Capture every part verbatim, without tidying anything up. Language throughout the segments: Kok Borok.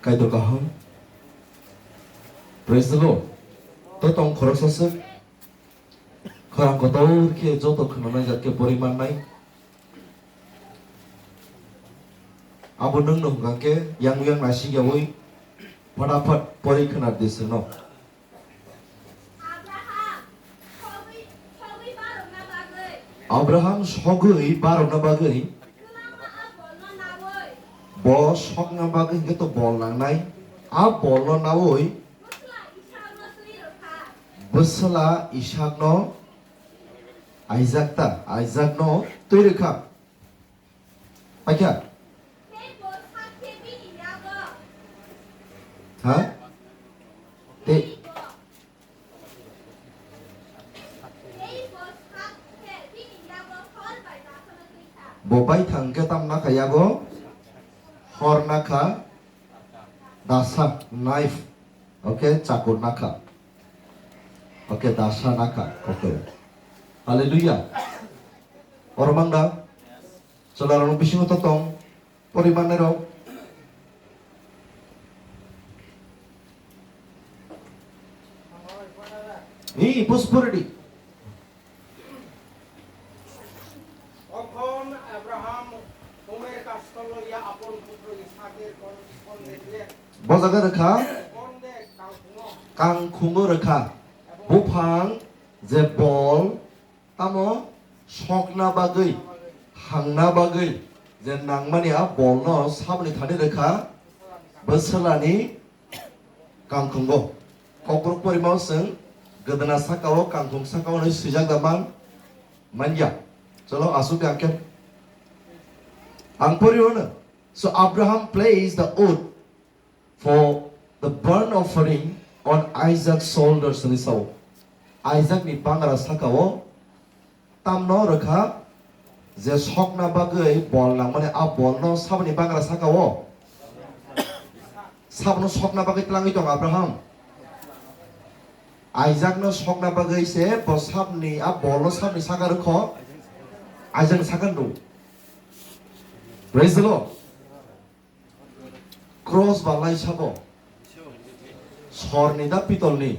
Kaitor kaham. Praise the Lord. To tong khoroksa swk. Khorang kotor khe joto khwnanai jat khe pori mannai. Abo nwng no hwnkha khe yang yang naisik yaui phataphat pori khwna di swkno. Abraham sogwi barokna bagwi. Abraham sogwi barokna bagwi. Kwbangma a bolno naui. Bo sokna bagwi hwnkhe to bol nangnai. A bolno naui. Bwsla Isakno twi rwkha. Bwsla Isakno Isaac ta, Isaac no twi rwkha. Paikha? Ha? Te. Bo bai thang khe tam nakha yago? Hor nakha. Dasa, knife. Okay, chakur nakha. Okay, dasa nakha. Okay. Hallelujah. Oro mang da? Chwla rok bisingo to tong. Pori mannai rok. Hi, pus pori di. তখন আব্রাহাম হোমের কাষ্ঠ লইয়া আপন পুত্র ইসহাকের কন-, কন্যাকে Bo jaga rwkha, কন্যাকে কাঙ্ক্ষুণ kangkhungo rwkha. Buphang je bol tamo sokna bagwi, hangna bagwi je nangmani a bolno saboni thani rwkha, bwswlani kangkhungo. Kokborok porima o chwng gwdana saka o, kangkhung saka o hwnwi swijak da man, manya. Cholo, aswk ang khe. Ang pori o no. So Abraham placed the wood for the burnt offering on Isaac's shoulders, hwnwi sao. Isaakni bangra saka o tamno rwkha, je sokna bagwi bol nangmani a bolno saboni bangra saka o. Sabno sokna bagwi tlangwi tongo Abraham. Isaakno sokna bagwi se bo sabni, a bolno sabni saka rwkho, Isaakni saka rw. Praise the Lord. Cross ba lai sabo? Sorni da pitolni?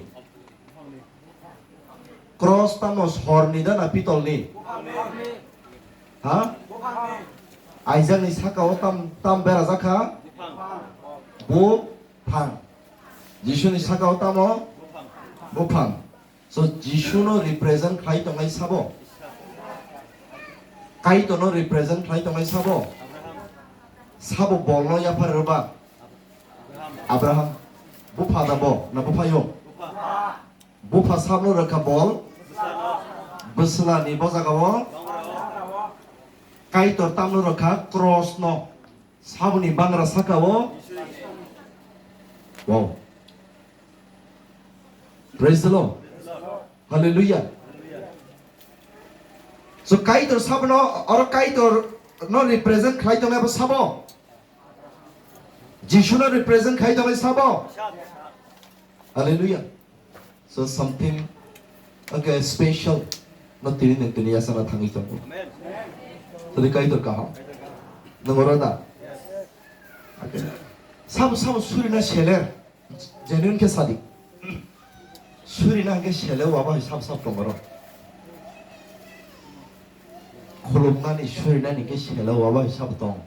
Cross tamo sorni da na pitolni? Ha? Isaakni saka o tam, tam berajak kha? Buphang. Jisuni saka o tamo? Buphang. So, Jisuno represent khlai tongnai sabo? Kaitorno represent khlai tongnai sabo? Sabo bolno yaphar rwba? Abraham. Bupha da bo, na bupha yo? Bupha sabno rwkha bol. Bwsla ni bo jaga o. Kaitor tamno rwkha cross no. Saboni bangra saka o. Wow. Praise the Lord. Hallelujah. So Kaitor sabono, oro Kaitor no represent khlai tongnai bo sabo. Jisu no represent khlai tongnai sabo. Hallelujah. So something, okay, special. No tini nang tini yasana thangwi tongo. Amen. Tini Kaitor kaham. Nang oro da? Okay. Sabo, sabo suri na seler. Genuine khe sadi. Suri na hwnkhe sele waba hai sab sab tong oro. Khulumnani suri nani hwnkhe sele waba hai sab tong.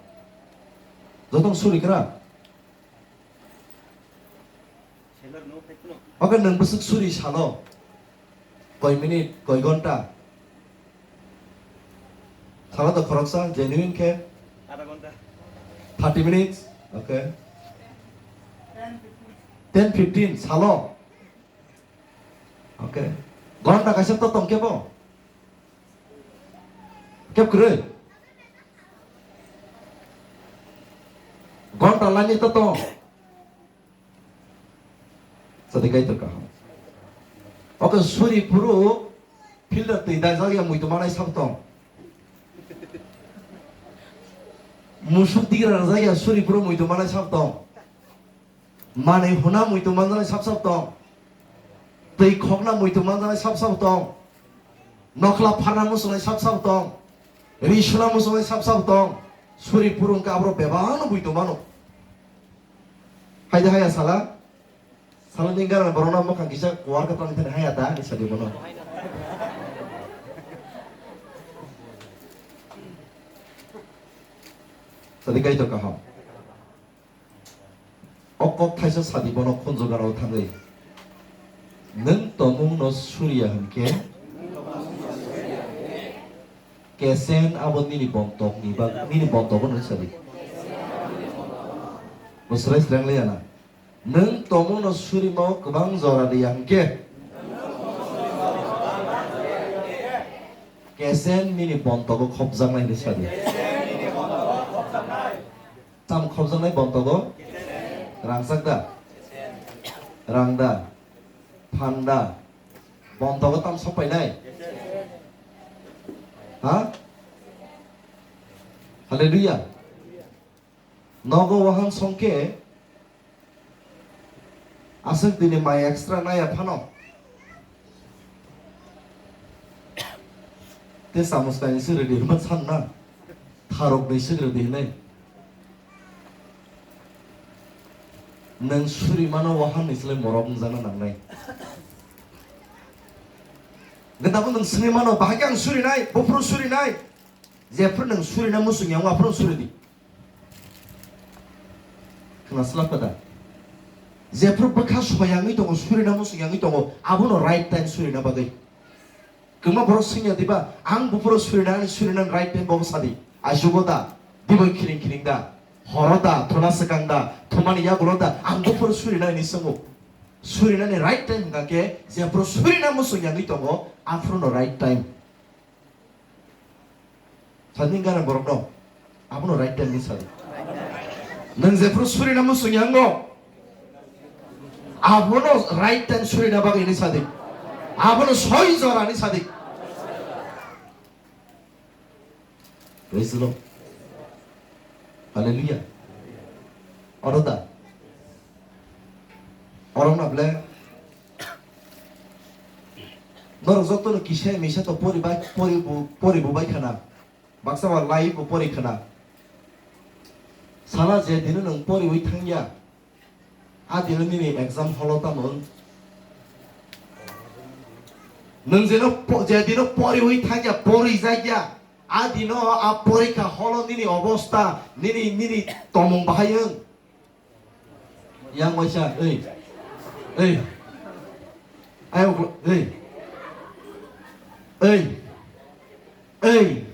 Jotong suri kra. Oke, nwng bwswk suri salo? Koi minute, koi ghonta? Salo to khoroksa, genuine khe? Adha ghonta. Thirty minutes? Okay. Ten fifteen, salo? Okay. Ghonta kaisa to tong kebo? Keb kwrwi? Ghonta laini to tong? Sadi Kaitor kaham. Oke, suri phuru filter twi dajak ya muitu manai sab tong. Musuk digra rajak ya suri phuru muitu manai sab tong. Manwi huna muitu manjanai sab sab tong. Twi khokna muitu manjanai sab sab tong. Nokhla pharna muchungnai sab sab tong. Ri suna muchungnai sab sab tong. Suri phuru hwnkhe aboro bebakno muitu mano. Hai de haya sala. Sala ni gana borok no mokang kisa kuar ka tang thani haya ta ni sadi bono. Sadi kai to kaham. O kok thaisa sadi bono khunju gana o thangwi. Nwng tomung no suriya hwnkhe. Kesen abo nini bontok ni bag, nini bontok no sadi. Bwswrai srang liya na. Nwng tomung no surima o kwbang jora riya hwnkhe. Kesen nini bontok o khopjaknai ni sadi. Tam khopjaknai bontogo? Rangchak da? Rang da? Phan da? Bontogo tam sok painai? Ha? Hallelujah. Nogo wahan songke aswk dini mai extra naya phano. Te samus kainwi se ready hwnba san na. Tharok ni se ready hwnwi. Nwng suri mano wahan ni slai morok wngjakna nangnai. Gwnabo nwng swngwi mano, bahai khe ang surinai, buphuru surinai. Jephru nwng surina muchung ya, wng aphuru suri di. Khna slapkha da? Jephru bwkha soyangwi tongo, surina muchung yangwi tongo, abono right time surina bagwi. Kwma borok swngya diba, ang buphuru surina, ani surina right time bobo sadi. Aisugo da, diboi khiring khiring da, horo da, thuna swkang da, thumani yagulo da, ang buphuru surina hinwi swngo. Surinani right time hwnkha khe, jephru surina muchung yangwi tongo, aphruno right time. Sadi gana borok no. Abono right time ni sadi. Nwng jephru surina muchung yango. Abono right time surina bagwi ni sadi. Abono soi jora ni sadi. Praise the Lord. Hallelujah. Oro da. Oro na ble. Norok jotono kisa misa to pori bai, pori bu, pori bu bai khana. Baksa ba lai bo pori khana. Sala je dino nwng poriwi thangya, a dino nini exam holo tamo wng. Nwng jeno po-, je dino poriwi thangya, porijakya, a dino a porikha holo nini obosta, nini, nini tomung bahai wng. Yang waisa, ei. Ei. Ayok, ei. Ei. Ei.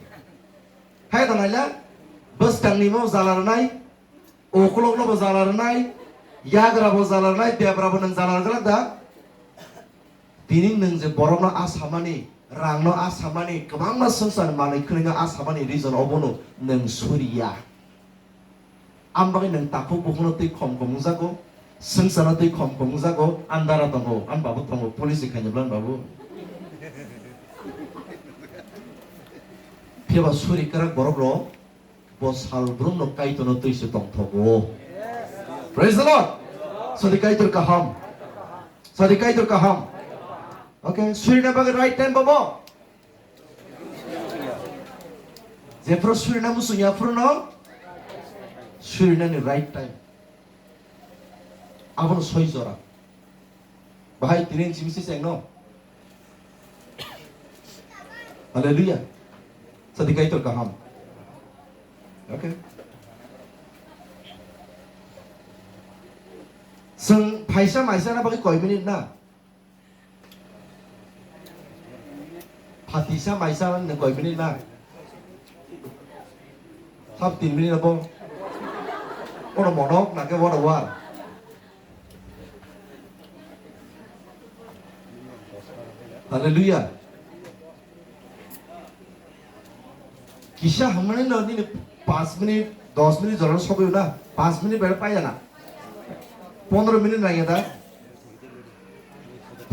Hai da naila, bwskang ni mo jala rwnai, ukulok no bo jala rwnai, yagra bo jala rwnai, debra bo nwng jala rwgwlak da. Tini nwng je borokno a samani, rangno a samani, kwbangma swngcharni manwi khwnwino a samani reason obono nwng suriya. Am bagwi nwng takhuk bukhukno twi khom khom wngjago, swngcharno twi khom khom wngjago, andara tongo, ani babu tongo, police khainibla ani babu. Phiya ba suri kwrak borok rok, bo sal brumno Kaitorno twi se tongthogo. Praise the Lord. Sadi Kaitor kaham. Sadi Kaitor kaham. Okay, surina bagwi right time bobo. Jephru surina muchung ya phruno surinani right time. Abono soi jora. Bahai tini jimsi chengno. Hallelujah. Sadi Kaitor kaham. Okay. Seng phaisa maisa na bagwi koi minute na? Phatisa maisa nwng koi minute na? Sab tin minute abo. Oro monok na ke wara war. Hallelujah. Kisa hamani no nini panch minute, dos minute jora sogwi na, panch minute bere paya na. Pondro minute nangya da.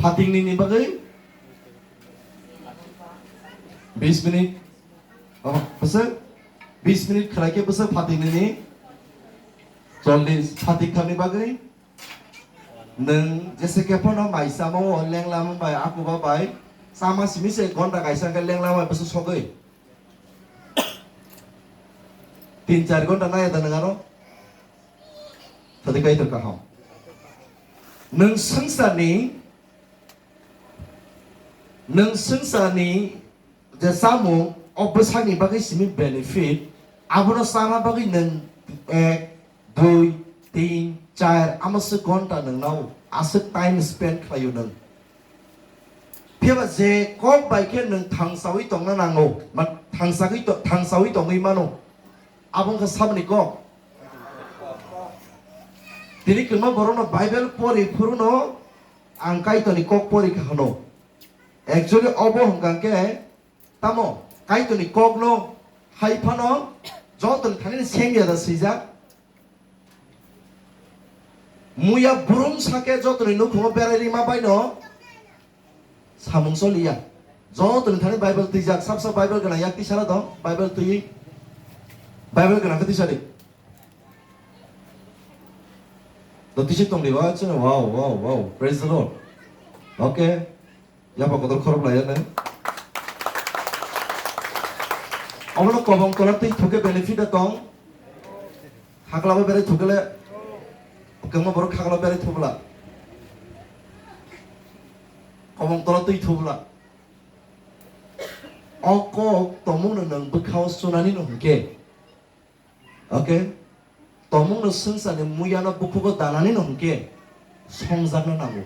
Phating nini bagwi bis minute. Oh, bwswk bis minute khwlai khe bwswk phating nini chollis phating thamni bagwi. Nwng jese khe phano mai chama o lenglam bai akuba bai chama simi se gonta kaisa khe lenglam bai bwswk sogwi. Tin char gonta naya da nwng aro? Sadi Kaitor kaham. Nwng swngcharni, nwng swngcharni je chamung o bwsakni bagwi simi benefit, abono chana bagwi nwng ek, dui, tin, char, amoswk ghonta nwng nao, aswk time spend khlaio nwng. Phiya ba je kok bai khe nwng thangsawi tongna nango, ma-, thangsagwi to-, thangsawi tongwi mano, abo wngkha saboni kok. Tini kwbangma borokno Bible pori phuruno ang Kaitorni kok pori kha hwno. Actually obo hwnkha khe tamo Kaitorni kokno hai phano jotoni thani sengya da swijak. Muya burum sake jotoni nukhungo berai rima baino samung choliya. Jotoni thani Bible twijak, sab sab Bible gwnang yak tisara dong, Bible twi, Bible gwnang khe tisadi. Do tisi tongdi ba chini, wow, wow, wow, praise the Lord. Okay. Yapa kotor khorok lai ne. Omono kobong tola twi thuke benefit da tong. Khakla bo berai thukele. Kwbangma borok khakla berai thubla. Kobong tola twi thubla. O kok tomungno nwng bwkhao sunani no hwnkhe. Okay? Tomungno swngcharni muyano bukhugo danani no hwnkhe songjakna nango.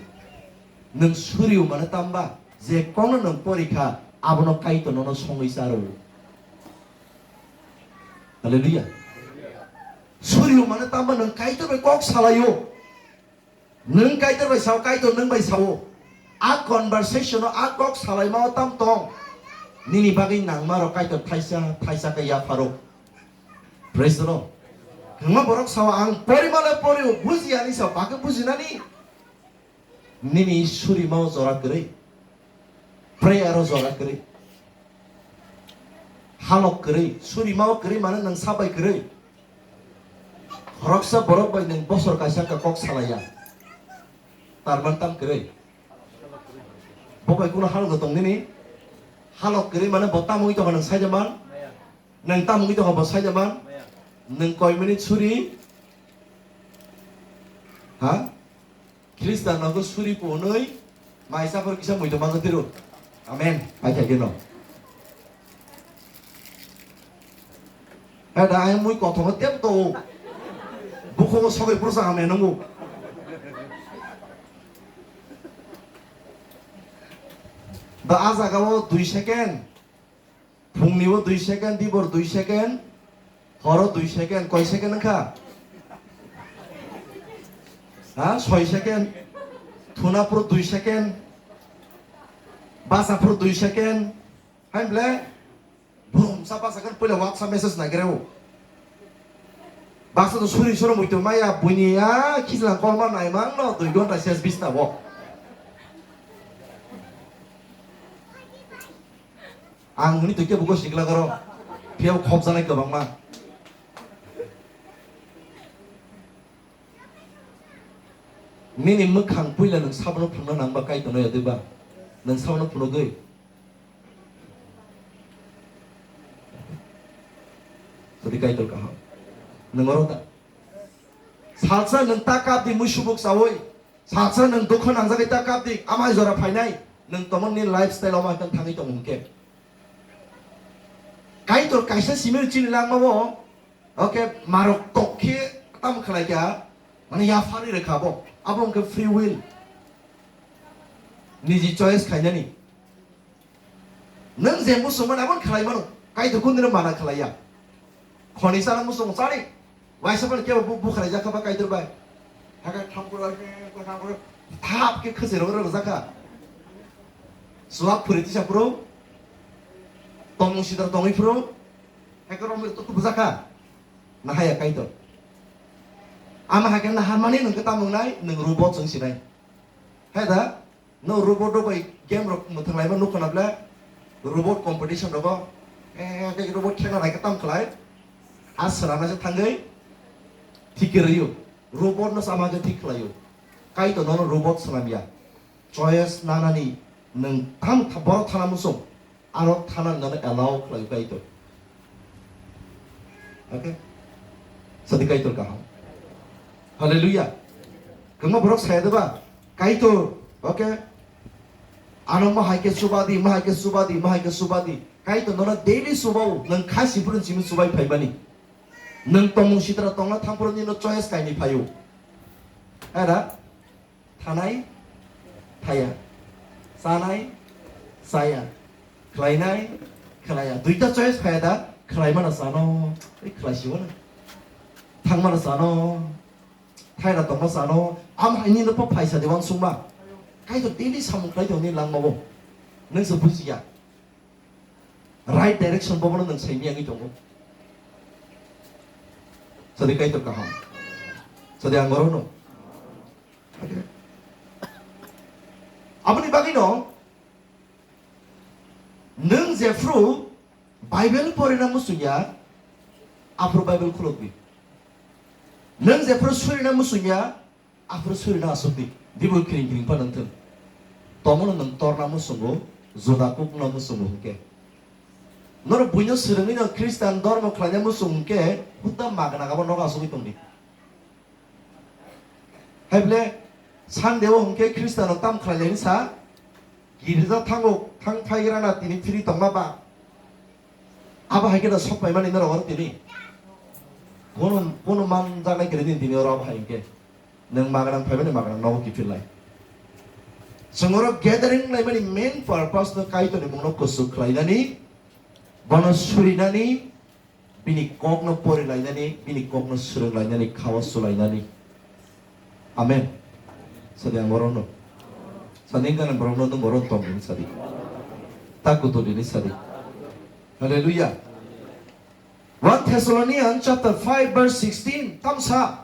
Nwng suriyo mane tamba je kokno nwng porikha abono Kaitor nono songwi charo. Hallelujah. Suriyo mane tamba nwng Kaitor bai kok salaio. Nwng Kaitor bai sao, Kaitor nwng bai sao. A conversation o, a kok salaima o tam tong. Nini bagwi nangma rok Kaitor thaisa, thaisa khe yapharo. Praise the Lord. Hwnma borok sao, ang porimalai porio, bujiya ni sao, bakhe bujinani. Nini surima o jora kwrwi. Prayer o jora kwrwi. Halok kwrwi, surima o kwrwi mane nwng sabai kwrwi. Khoroksa borok bai nwng bosor kaisa wngkha kok salaiya. Tarman tam kwrwi. Bo bai kuno halok tong nini? Halok kwrwi mane bo tamo wngwi tongkha nwng saida man? Nwng tamo wngwi tongkha bo saida man? Nwng koi minute suri? Ha? Khristan nogo suri punwi mai saphar kisa muitu mango tiro. Amen. Paithai geno. Hai da ai mui kothongo tep to. Bukhogo sogwi pursa amen nungu. Da a jaga o dui second. Phungni o dui second, dibor dui second, horo dui second, koi second wngkha? Ha, soi second, thuna phuru dui second, basa phuru dui second, hai bole, brum sa basa khe puila WhatsApp message naigreo. Basa to suri suri muitu maya buini ya, khijla kolma naimang no dui gonta ses bista bo. Ang hwnwi twi kebo gosik lagaro, phiyabo khopjaknai kwbangma. Nini mwkhang puila nwng sabono phunukna nangba Kaitorno yadwiba, nwng sabono phunugwi. Jodi Kaitor kaham, nwng oro ta. Salsa nwng ta kap di mui subuk saui. Salsa nwng dukho nangjagwi ta kap di, amai jora phainai, nwng tongmani lifestyle omo hai thangwi tongo hwnkhe. Kaitor kaisa simi chini langma bo, oke, marok tok khe tamo khlai kha, mane yapharwi rwkha bo, abo hwnkhe free will, niji choice khainani. Nwng je muchungmani abono khlai mano, Kaitor kundino mana khlaiya. Khoni chana muchungo chani, waisa phano kebo bu-, bukhalai jakha ba Kaitor bai. Hakhe thamkura, thamkura, thap khe khwchai rok rok jakha. Suwak phuri tisa phuru, tongmung sidar tongwi phuru, hakhe romwi tok tok jakha. Nahaya Kaitor. Ama hakhe naharmani nwng khe tamo wngnai, nwng robot chwng sinai. Hai da? No robot rok bai game rok mwthang laima nukho na ble, robot competition rogo, eh, tei robot khela nai khe tam khlai, a swnamna se thangwi thik khe rwio, robot no sama khe thik khlaio, Kaitor nono robot swnamya, choice nanani nwng tam tha-, borok thana muchung, aro thana nono allow khlaio Kaitor. Okay? Sadi Kaitor kaham. Hallelujah. Kwbangma borok saya de ba? Kaitor, okay? Ano mahai khe subadi, mahai khe subadi, mahai khe subadi. Kaitor nono daily subao, nwng kha siphuru simi subai phaimani. Nwng tongmung sitra tongna thangphuru nino choice kaini phaio. Era, thanai, thaya. Chanai, chaya. Khlainai, khlaya. Duita choice phaya da, khlaimano chano, ei khlaisibo na. Thangmano chano, thaira tongma chano, am haini no pho phaisa de wansukma. Kaitor daily samung khlai tongni langmao. Nwng se bujiya. Right direction bobono nwng saimiyangwi tongo. Sadi Kaitor kaham. Sadi ang orono. Okay. Aboni bagwino nwng jephru Bible porina muchungya, aphuru Bible khulokdi. Nwng jephru surina muchungya, aphuru surina asukdi. Dibo kiring kiring pha nangthung. Tomono nwng torna muchungo, juda kukna muchungo hwnkhe. Norok buino swrwngwino Khristan dormo khlaina muchung hwnkhe, hutta magna gabo nogo asugwi tongdi. Haible Sunday o hwnkhe Khristiano tam khlailaini sa, girja thango, thang phaigrana tini phiri tongma ba. Abo hai khe da sok paimani norok oro tini. Kono, kono man jaknai kiri din tini oro abo hai hwnkhe. Nwng magrang phaimani magrang nogo kiphilnai. Chwng oro gathering laimani main purpose no Kaitorni mungno kuchuk khlainani, bono surinani, bini kokno pori lainani, bini kokno swrwng lainani, khawa su lainani. Amen. Sadi ang borokno. Sadi ang borokno, nwng borok tong hwnwi sadi. Tak kutu dini sadi. Hallelujah. One Thessalonians chapter five verse sixteen. Tamsa.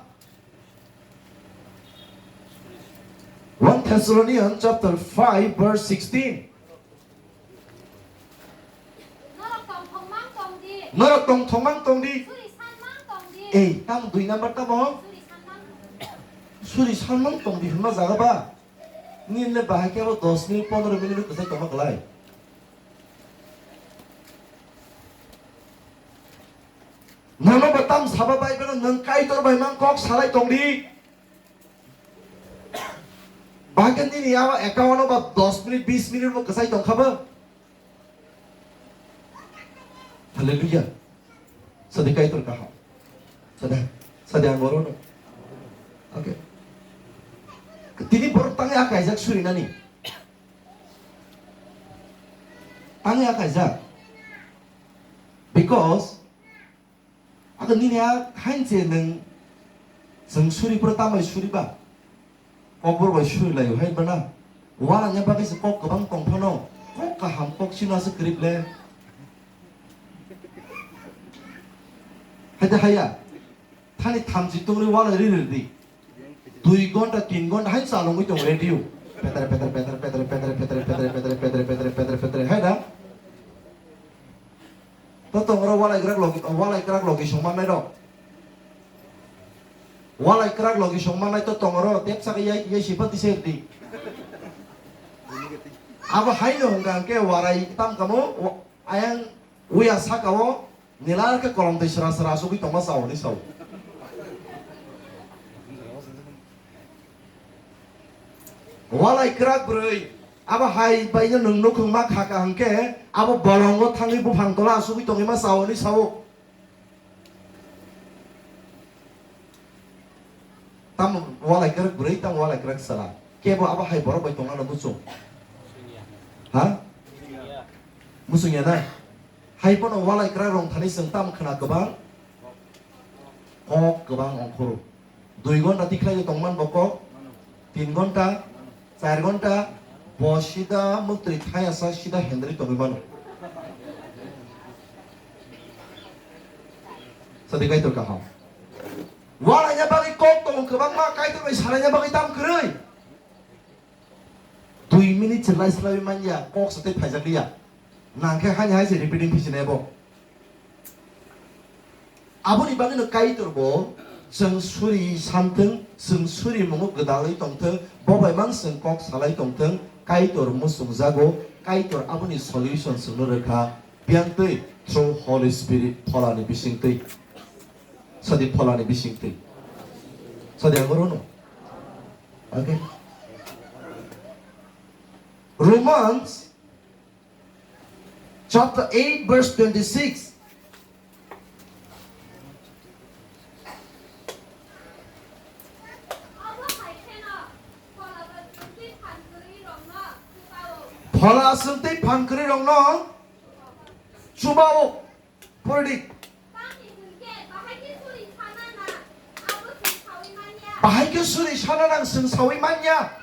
One Thessalonians chapter five verse sixteen. Norok tongthokmang tongdi. Norok tongthokmang tongdi. Suri sanmang tongdi. Ei, tamo dui number tamo? Suri sanmang tongdi. Suri sanmang tongdi hwnma jaga ba? Nini le bahai khe abo dos minute, pondro minute kwchai tongma kwlai. Nono bo tam saba bai beno nwng Kaitor bai mang kok salai tongdi. Bahai khe nini abo account o ba dos minute, bis minute bo kwchai tongkha bo. Hallelujah. Sadi Kaitor kaham. Sadi, sadi ang oro no. Okay. Tini borok tangwi akaijak surinani. Tangwi akaijak. Because Ako nini a hainse nwng chwng suri phuru tambai suri ba? Kokborok bai suri laio hai bana. Walangya bagwi se kok kwbang tong phano. Kok kaham kok chino aswk kwrwi le. Hai da haya. Thani thamchi tongri walai ri ri di. Dui gonta, tin gonta hai chalongwi tong radio. Petre, petre, petre, hai da. To tongro walai kwrak logi, walai kwrak logi songmannai rok. Walai kwrak logi songmannai to tongro tepsa khe yai, yai sipa tise di. Abo haino hwnkha hwnkhe warai tam kamo, wa-, ayang uya saka o nila khe kolom twi sra sra asugwi tongma sao ni sao. Walai kwrak bwrwi, abo hai bai no nwng nukhung ma kha ka hwnkhe, abo bolongo thangwi buphang tola asugwi tongwi ma sao ni sao. Tamo walai kwrak bwrwi, tamo walai kwrak chwla. Kebo abo hai borok bai tongna no muchung. Ha? Muchung ya na? Hai bono walai kwrak rong thani chwng tam khna kwbang. Kok kwbang ongkhoro. Dui gonta tikhlai tongman bo kok. Tin gonta, char gonta, bo sida muktwi thaya sa sida hendri tongwi mano. Sadi Kaitor kaham. Walaina bagwi kok tong kwbangma, Kaitor bai salaina bagwi tam kwrwi. Dui minute se lai slaiwi manya, kok sa tei phaijak liya. Nang khe haini hai se repeating phi sinai bo. Aboni bagwino Kaitor bo chwng suri santhwng, chwng suri mungo gwdalwi tongthwng, bo bai mang chwng kok salai tongthwng, Kaitor muchungjago, Kaitor aboni solution chwngno rwkha, biyang twi through Holy Spirit pholani bisingtwi. Sadi pholani bisingtwi. Sadi ang orono. Okay. Romans chapter eight, verse twenty-six. Phola aswk tei phan kwrwi rokno chuba-o. Purdi. Bahai khe suri sana nang chwng sawi manya.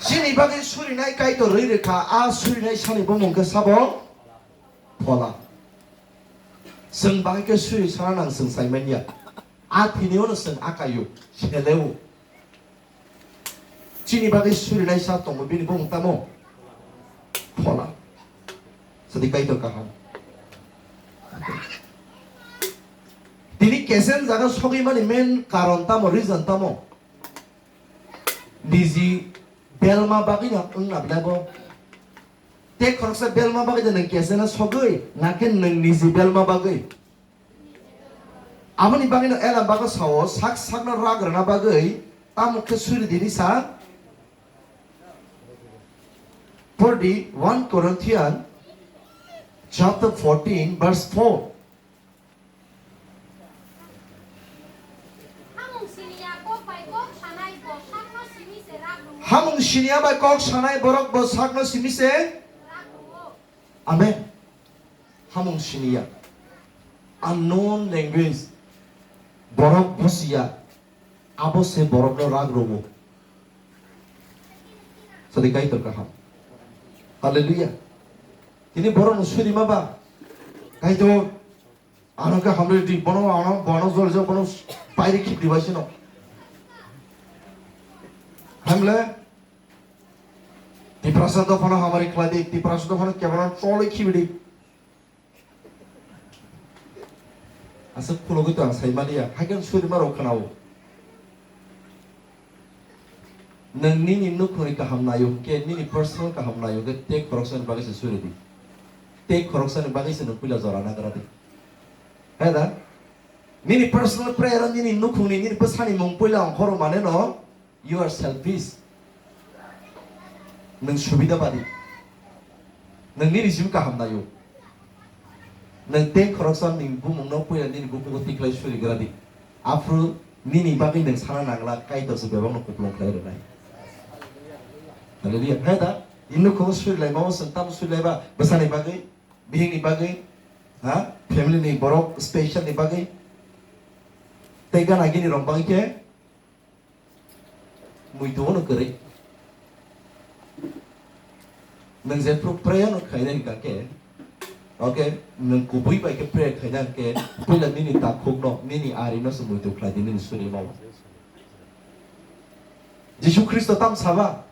Chini bagwi surinai Kaitor rwi rwkha, a surinai sani bumung khe sabo phola. Chwng bahai khe suri sana nang chwng sai manya. A thini ono chwng akaio, seleo. Chini bagwi surinai sa tongo, bini bumung tamo? Phola. Sadi Kaitor kaham. Tini kesen jaga sogwi mani main karon tamo, reason tamo? Niji belma bagwi no wngna belai bo. Tei khoroksa belma bagwi de nwng kesena sogwi, nakhe nwng niji belma bagwi. Aboni bagwino Ela bago sao, sak sakno rag rwna bagwi tamo khe suri dini sa? Purdi one Corinthian chapter fourteen, verse four. Hamung siniya kok bai kok sanai bo sakno simi se rag rwo. Hamung siniya bai kok sanai borok bo sakno simi se. Rag rwo. Amen. Hamung siniya. Unknown language. Borok busiya. Abo se borokno rag rwo. Sadi Kaitor kaham. Hallelujah. Tini borokno suri ma ba? Kaitor. Ano khe hamri di, bono ano, bono jol jol, bono pairi khibri bai sino. Hamle, Tiprasa dophano hamari khlai di, Tiprasa dophano kebono choli khibri di. Aswk khulogwi to ang sai maliya, haikhe suri ma rok khwnao. Nwng nini nukhungni kaham naio hwnkhe, nini personal kaham naio hwnkhe, tei khoroksani bagwi se suri di. Tei khoroksani bagwi se nwng puila jora nagra di. Hai da? Nini personal prayer o nini nukhungni, nini bwsani mung puila ongkhoro mane no, you are selfish. Nwng subida badi. Nwng nini jibu kaham naio. Nwng tei khoroksa ni bumungno puila nini bukugo tiklai suri gra di. Aphuru nini bagwi nwng sana nangla, Kaitor se bebakno kupulung khlai rwnai. Hallelujah. Hai da? Nini nukhungo suri lai mao chwng tamo suri lai ba? Bwsani bagwi, bihikni bagwi, ha? Family ni borok special ni bagwi. Tei gana gini rok bagwi khe muitu no kwrwi. Nwng jephru prayer no khainai hwnkha khe, okay, nwng kubui bai khe prayer khaina hwnkhe, puila nini takhuk no, nini ari no se muitu khlai di, nini suri mao. Jisu Khristo tam saba?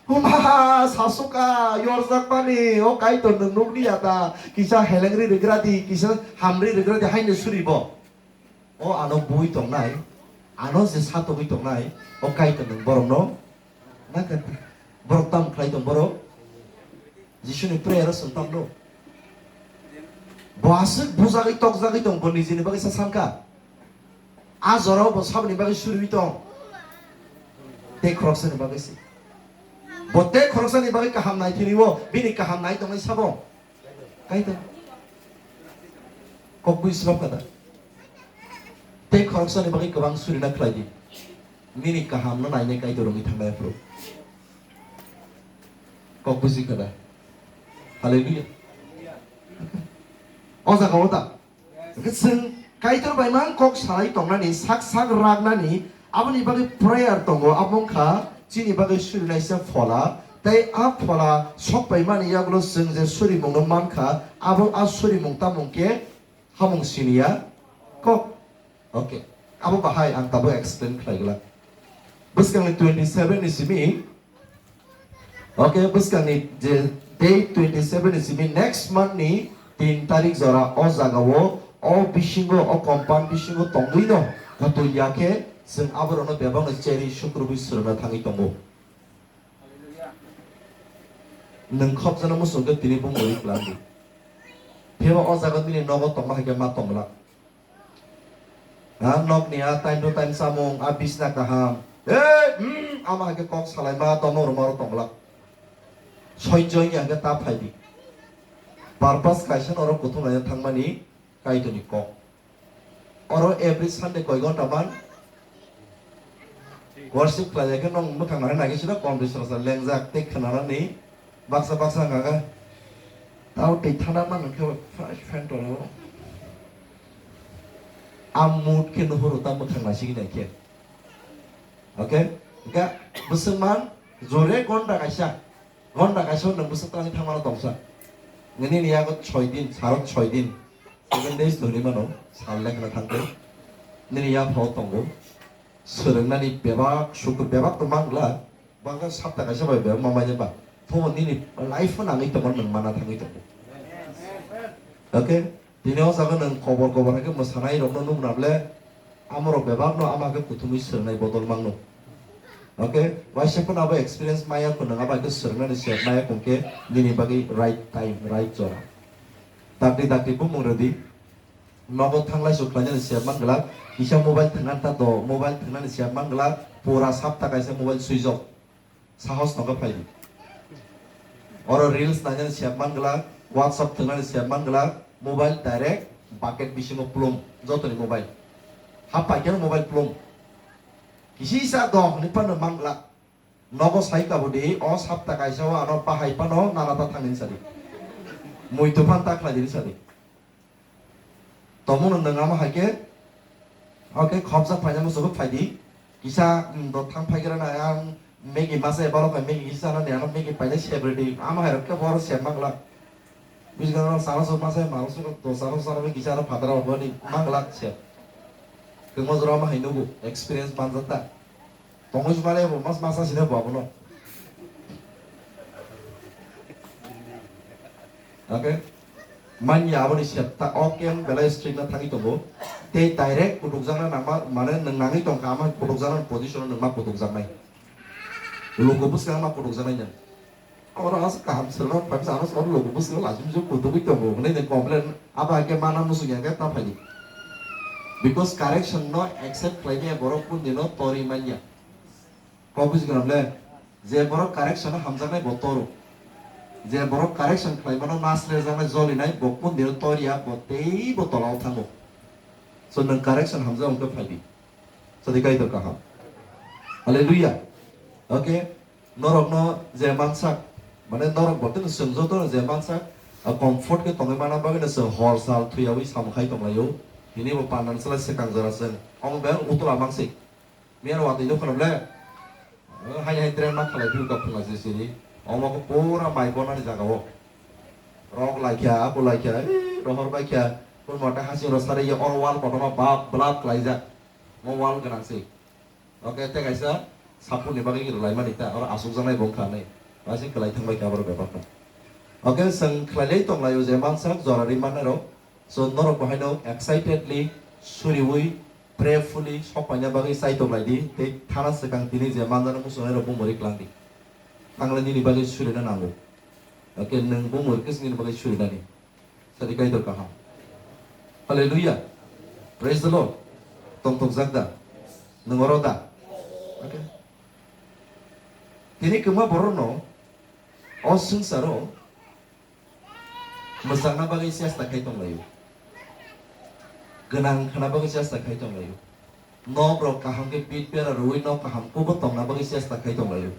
Huma, sasuka, yorjakmani, o Kaitor nwng nukliya ta, kisa helengri rwgra di, kisa hamri rwgra di, haino suri bo. O ano bui tongnai, ano je satogwi tongnai, o Kaitor nwng borokno nakha. Borok tam khlai tong borok? Jisuni prayer o chwng tam no? Bo aswk bujagwi tokjagwi tong, bo nijini bagwi sa sankha. A jorao bo saboni bagwi suriwi tong. Tei khoroksani bagwi se. Bo tei khoroksani bagwi kaham nai thini o, bini kaham nai tongnai sabo. Kaitor. Kok bui srok kada. Tei khoroksani bagwi kwbang surina khlai di. Nini kaham no nainai Kaitor wngwi thangnai aphuru. Kok buji kada. Hallelujah. O jaga o ta. Chwng Kaitor bai mang kok salai tongnani, sak sak raknani, aboni bagwi prayer tongo, abo wngkha chini bagwi surinaisa phola, tei a phola sok paimani yagulo chwng je surimungno mankha, abo a surimung tamung khe hamung siniya kok. Okay, abo bahai ang tabuk explain khlai glak. Bwskangni twenty seven ni simi, okay, bwskangni je date twenty seven ni simi next month ni tin tarik jora o jaga o, o bisingo, o compound bisingo tongwi no kutui ya khe chwng aborokno bebakno cherwi sukrubwi swrwngna thangwi tongo. Nwng khopjana muchung khe tini bumung ri klang di. Phiya o jaga nini nogo tongma hai khe ma tong glak. Ha, nokni a time to time chamung, a bisna kaham, E, hmm, ama hake kok salaima tomo ruma ro tongla. Soijo ya hake ta phaidi. Purpose kaisa norok kuthum laina thangmani Kaitorni kok. Oro every Sunday koi gonta man worship khlai khe nong mwkhang nai nai sida competition sa lengjak tei khwnanani baksa baksa ngaga tao tei thana man khe fresh fan tolo. Am mood khe nuhuru ta mwkhang nai sigi nai khe. Okay? Ga bwswng man jore gonta kaisa. Gonta kaisa nwng bwswk tangwi thangmano tongsa. Nini yago choi din, sarok choi din. Seven days to hinwi mano, sal lekha thangkhe. Nini yaphao tongo. Swrwngnani bebak, suku bebak to mangla. Bangkha sapta kaisa bai bebak mamai ba. Thomo nini life-o nangwi tongo, nwng mana thangwi tongo. Okay? Tini o jaga nwng kobor kobor hai khe mwsanai rokno nukna ble, amorok bebak no ama khe kuthumwi swrwngnai bodol mangno. Okay, waisa phano abo experience maya kho nwng abo hai khe swrwngnani se maya kho khe nini bagwi right time, right jora. Dakti dakti bumung rwdi, nogo thanglai su khlainani se man glak, kisa mobile thwngna ta do, mobile thwngna ni se man glak, pura sapta kaisa mobile switch off. Sahos tongo phaidi. Oro reels nainani sep man glak, WhatsApp thwngnani sep man glak, mobile direct bucket bisingo plum, jotoni mobile. Hap paikhe mobile plum. Kisi sa do hwnwi phano man glak. Nogo sai kabudi, o sapta kaisa o ano bahai phano nana ta thangni sadi. Muitu phan ta khlaidi sadi. Tongmung nwng ama hai khe, oke, khopjak phaina muchungwi phaidi. Kisa, mm, do thang phai gra na, ang Maggi masa eba rok Maggi kisa na ni, ano Maggi paina sebredi. Ama hai rok khe bor se mangla. Bijgana sana so masa ma so do sana sana kisa na phatara boni mangla se. Kemo jora ama hai nugu experience banjata. Tongwi sumale bo mas masa sine bo abono. Okay? Manya aboni septa o kem belai strict na thangwi tongo. Tei direct kutukjakna nangma, mane nwng nangwi tongkha ama kutukjakna position nwng ma kutukjaknai. Luku bwskango ma kutukjaknai nwng. Oro aswk kaham swrwngno phaisa ano soro luku bwskango lachimjak kutugwi tongo hwnwi nwng complain abo hai khe mana muchung ya khe ta phaidi. Because correction no accept khlaimaya borok kundino torwi manya. Kok buji gwnang le, je borok correction o hamjaknai bo toro. Je borok correction khlaimano nas lejaknai jolinai bo kundino torya bo teibo tolao thango. So nwng correction hamjak wngkhe phaidi. Sadi Kaitor kaham. Hallelujah. Okay. Norokno je mansak, mane norok bo tini chwng joto je mansak, a comfort khe tongwi mana bagwi no chwng hor sal thuyawi samung khai tonglaio. Tini bo pandan sala swkang jora chwng. Omo beng utula mangsik. Miyan watwi nukho nw le, eh, hai hai train ma khalai phiyok phunga se siri. Omo khe pura mai bonani jaga o. Rok laikha, abo laikha, eh, rohor baikha. Kun mota hasing ro sari ya or wall kotorma bab blab klaijak. Mo wall gwnang se. Oke, tei kaisa sapurni bagwi rwlaimani ta, oro asukjaknai bo wngkha hinwi. Waising kwlai thangbai kha aborok bebak no. Oke, chwng khlailai tonglaio je mansak jora ri mannai rok. So, norok bo haino excitedly, suriwi, prayerfully, sok paina bagwi chai tonglai di, tei thana swkang tini je manjana muchungnai rok bo mwrwi klang di. Thanglai nini bagwi surina nango. Oke, nwng bo mwrwi khe nini bagwi surinani. Sadi Kaitor kaham. Hallelujah. Praise the Lord. Tongtokjak da? Nwng oro da? Okay. Tini kwma borokno o swngcharo mwchangna bagwi chesta khai tonglaio. Gwnang khna bagwi chesta khai tonglaio. Nok rok kaham khe bit bera rwui nok kaham kubo tongna bagwi chesta khai tonglaio.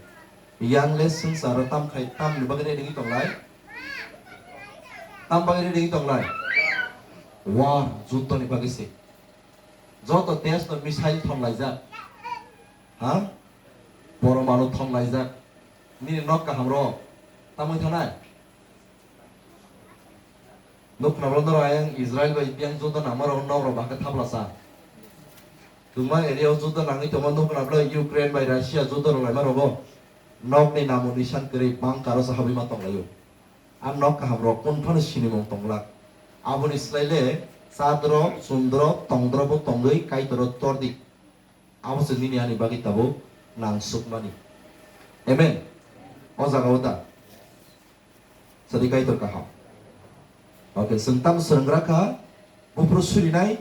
Yang le swngcharo tam khai, tamni bagwi ready wngwi tonglai? Tam bagwi ready wngwi tonglai? War, juddoni bagwi se. Joto desh no missile thonglaijak. Ha? Poromanu thonglaijak. Nini nok kaham rok. Tamwi thanai? Nukna bwlai norok ayang Israel bai biyang juda nangma rok nok rok bahai khe thaplasa. Tungma area o juda nangwi tongma nukna bwlai Ukraine bai Russia juda rok laima rogo. Nok ni namo nisan kwrwi bunker o se habwi ma tonglaio. A nok kaham rok kun phano sinimung tonglak. Aboni slai le chadro, chundro, tongdro bo tongwi Kaitor o tordi. Abo se nini ani bagwi tabuk nang sukmani. Amen. O jaga o da. Sadi Kaitor kaham. Oke, chwng tamo swrwng gra kha, buphuru surinai,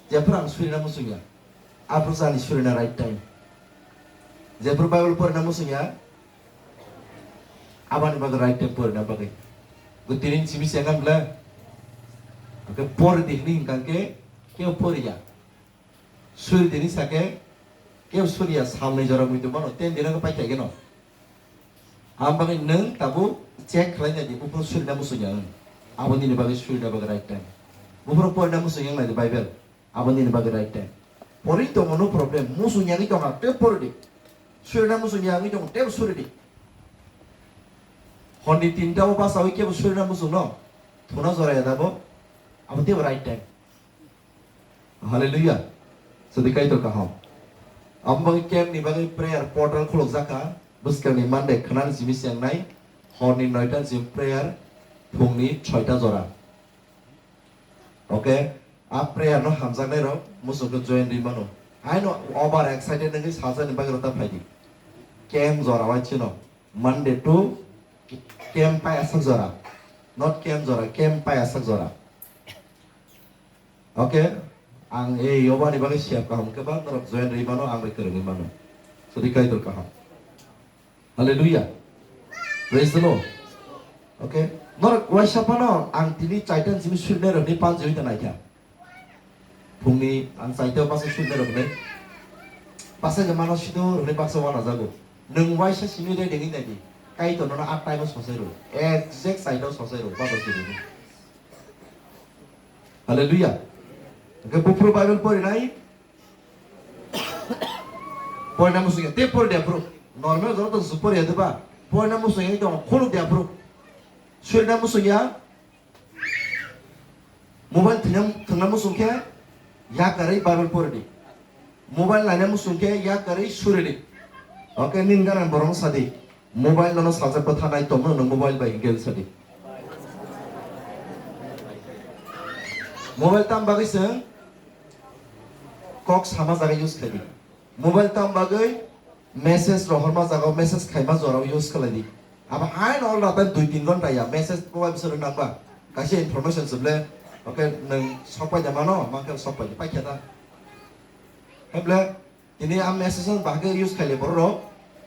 jephuru ang surina muchungya. Aphuru chani surina right time. Jephuru Bible porina muchungya, aboni bagwi right time porina bagwi. Bo tini simi se nang bla. Oke, pori di hini hingkang ke, keo poriya. Suri dini sake, keo suriya, salnwi jora muitu mano, ten dina ko paikha geno. Ang bagwi nwng tabuk check khlai nai di, buphuru surina muchungya ang. Abo nini bagwi surina bagwi right time. Buphuru porina muchungya ang nai di Bible. Abo nini bagwi right time. Pori tongo, no problem. Muchungya wngwi tongkha, tei pori di. Surina muchungya wngwi tongo, tei suri di. Honni tinta o basawi kebo surina muchungno. Thuna joraya dabo. Abo teibo right time. Hallelujah. Sadi Kaitor kaham. Abo bagwi camp ni bagwi prayer portal khuluk jaka. Bwskang ni Monday khna ni simi se wngnai. Hor ni noita ni simi prayer. Phung ni soita jora. Okay. A prayer no hamjaknai rok muchung khe join ri mano. Haino over excited wngwi salsa ni bagwi rota phaidi. Camp jora wai chino. Monday to camp pai asak jora. Not camp jora, camp pai asak jora. Okay? Ang ei yobani bagwi siap kaham khe ba norok join ri mano, ang bai kwrwngwi mano. Sadi Kaitor kaham. Hallelujah. Praise the Lord. Okay? Norok waisa phano ang tini chaitan simi surnai rokni panjiwi ta naikha. Phungni ang chaita basa surnai rokni. Basa je mano sido rokni baksa wana jago. Nwng waisa simi re dengi nai di. Kaitor nono a time o sosai ro. Exact chaita o sosai ro. Baba simi. Hallelujah. Hwnkhe buphuru Bible porinai. Porina muchungya, tei pori dia phuru. Normal jora to su pori ya diba. Porina muchungya to khuluk dia phuru. Surina muchungya. Mobile thwngna, thwngna muchung khe yakarwi Bible pori di. Mobile naina muchung khe yakarwi suri di. Okay, nini gana borok sa di. Mobile nono salsa bwtha nai tongno nwng mobile bai game sadi. Mobile tam bagwi chwng kok sama jaga use khaidi. Mobile tam bagwi message rohorma jaga message khaima jorao use khlaidi. Abo haino all ratan dui tin ghonta ya message mobile bisoro nangba. Kaisa information suble, okay, nwng sokpai da mano, mankhe sokpai paikha da. Heble Tini a message no bahai khe use khaile borok rok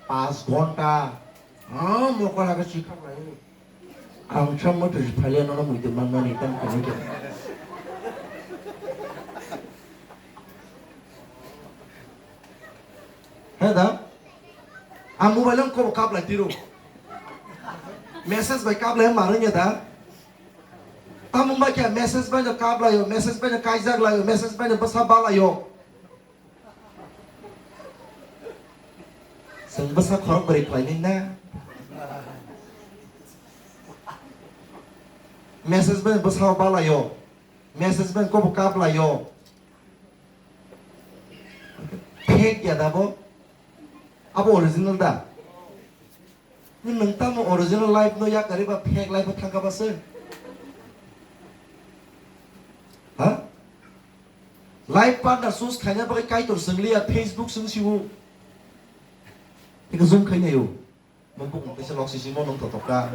pas ghonta. Ah, mokol hake sikha lai. Ang samma tu phaile nono muitu manmani tam kani khe. He da? A mobile ang kobo kap lai tiro. Message bai kap lai ma rwngya da? Tamung bai khe message bai no kap lai o, message bai no kaijak lai o, message bai no bwsa ba lai o. Chwng bwsa khorok bwrwi khlainai na. Message bai bwsao balaio. Message bai kobo kaplaio. Fake ya da bo? Abo original da? Nwng tamo original life no yakarwi ba fake life o thangkha ba se? Ha? Life partner choose khaina bagwi Kaitor swngliya, Facebook swng sio. Tei zoom khainai o. Mo bukung kaisa lok sisi mo nung totok ka.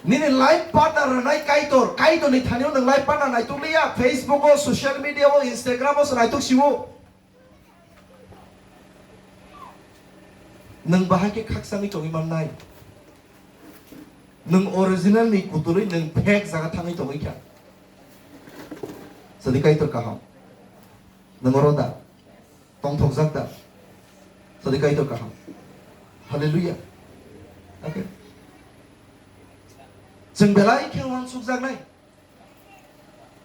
Nini life partner rwnai Kaitor, Kaitor ni thani o nwng life partner naituk liya, Facebook o, social media o, Instagram o se naituk sio. Nwng bahai khe khakchangwi tongwi mannai. Nwng original ni kutulwi nwng fake jaga thangwi tongwi kha. Sadi Kaitor kaham. Nwng oro da? Tongthokjak da? Sadi Kaitor kaham. Hallelujah. Okay. Chwng belai khe uansukjaknai.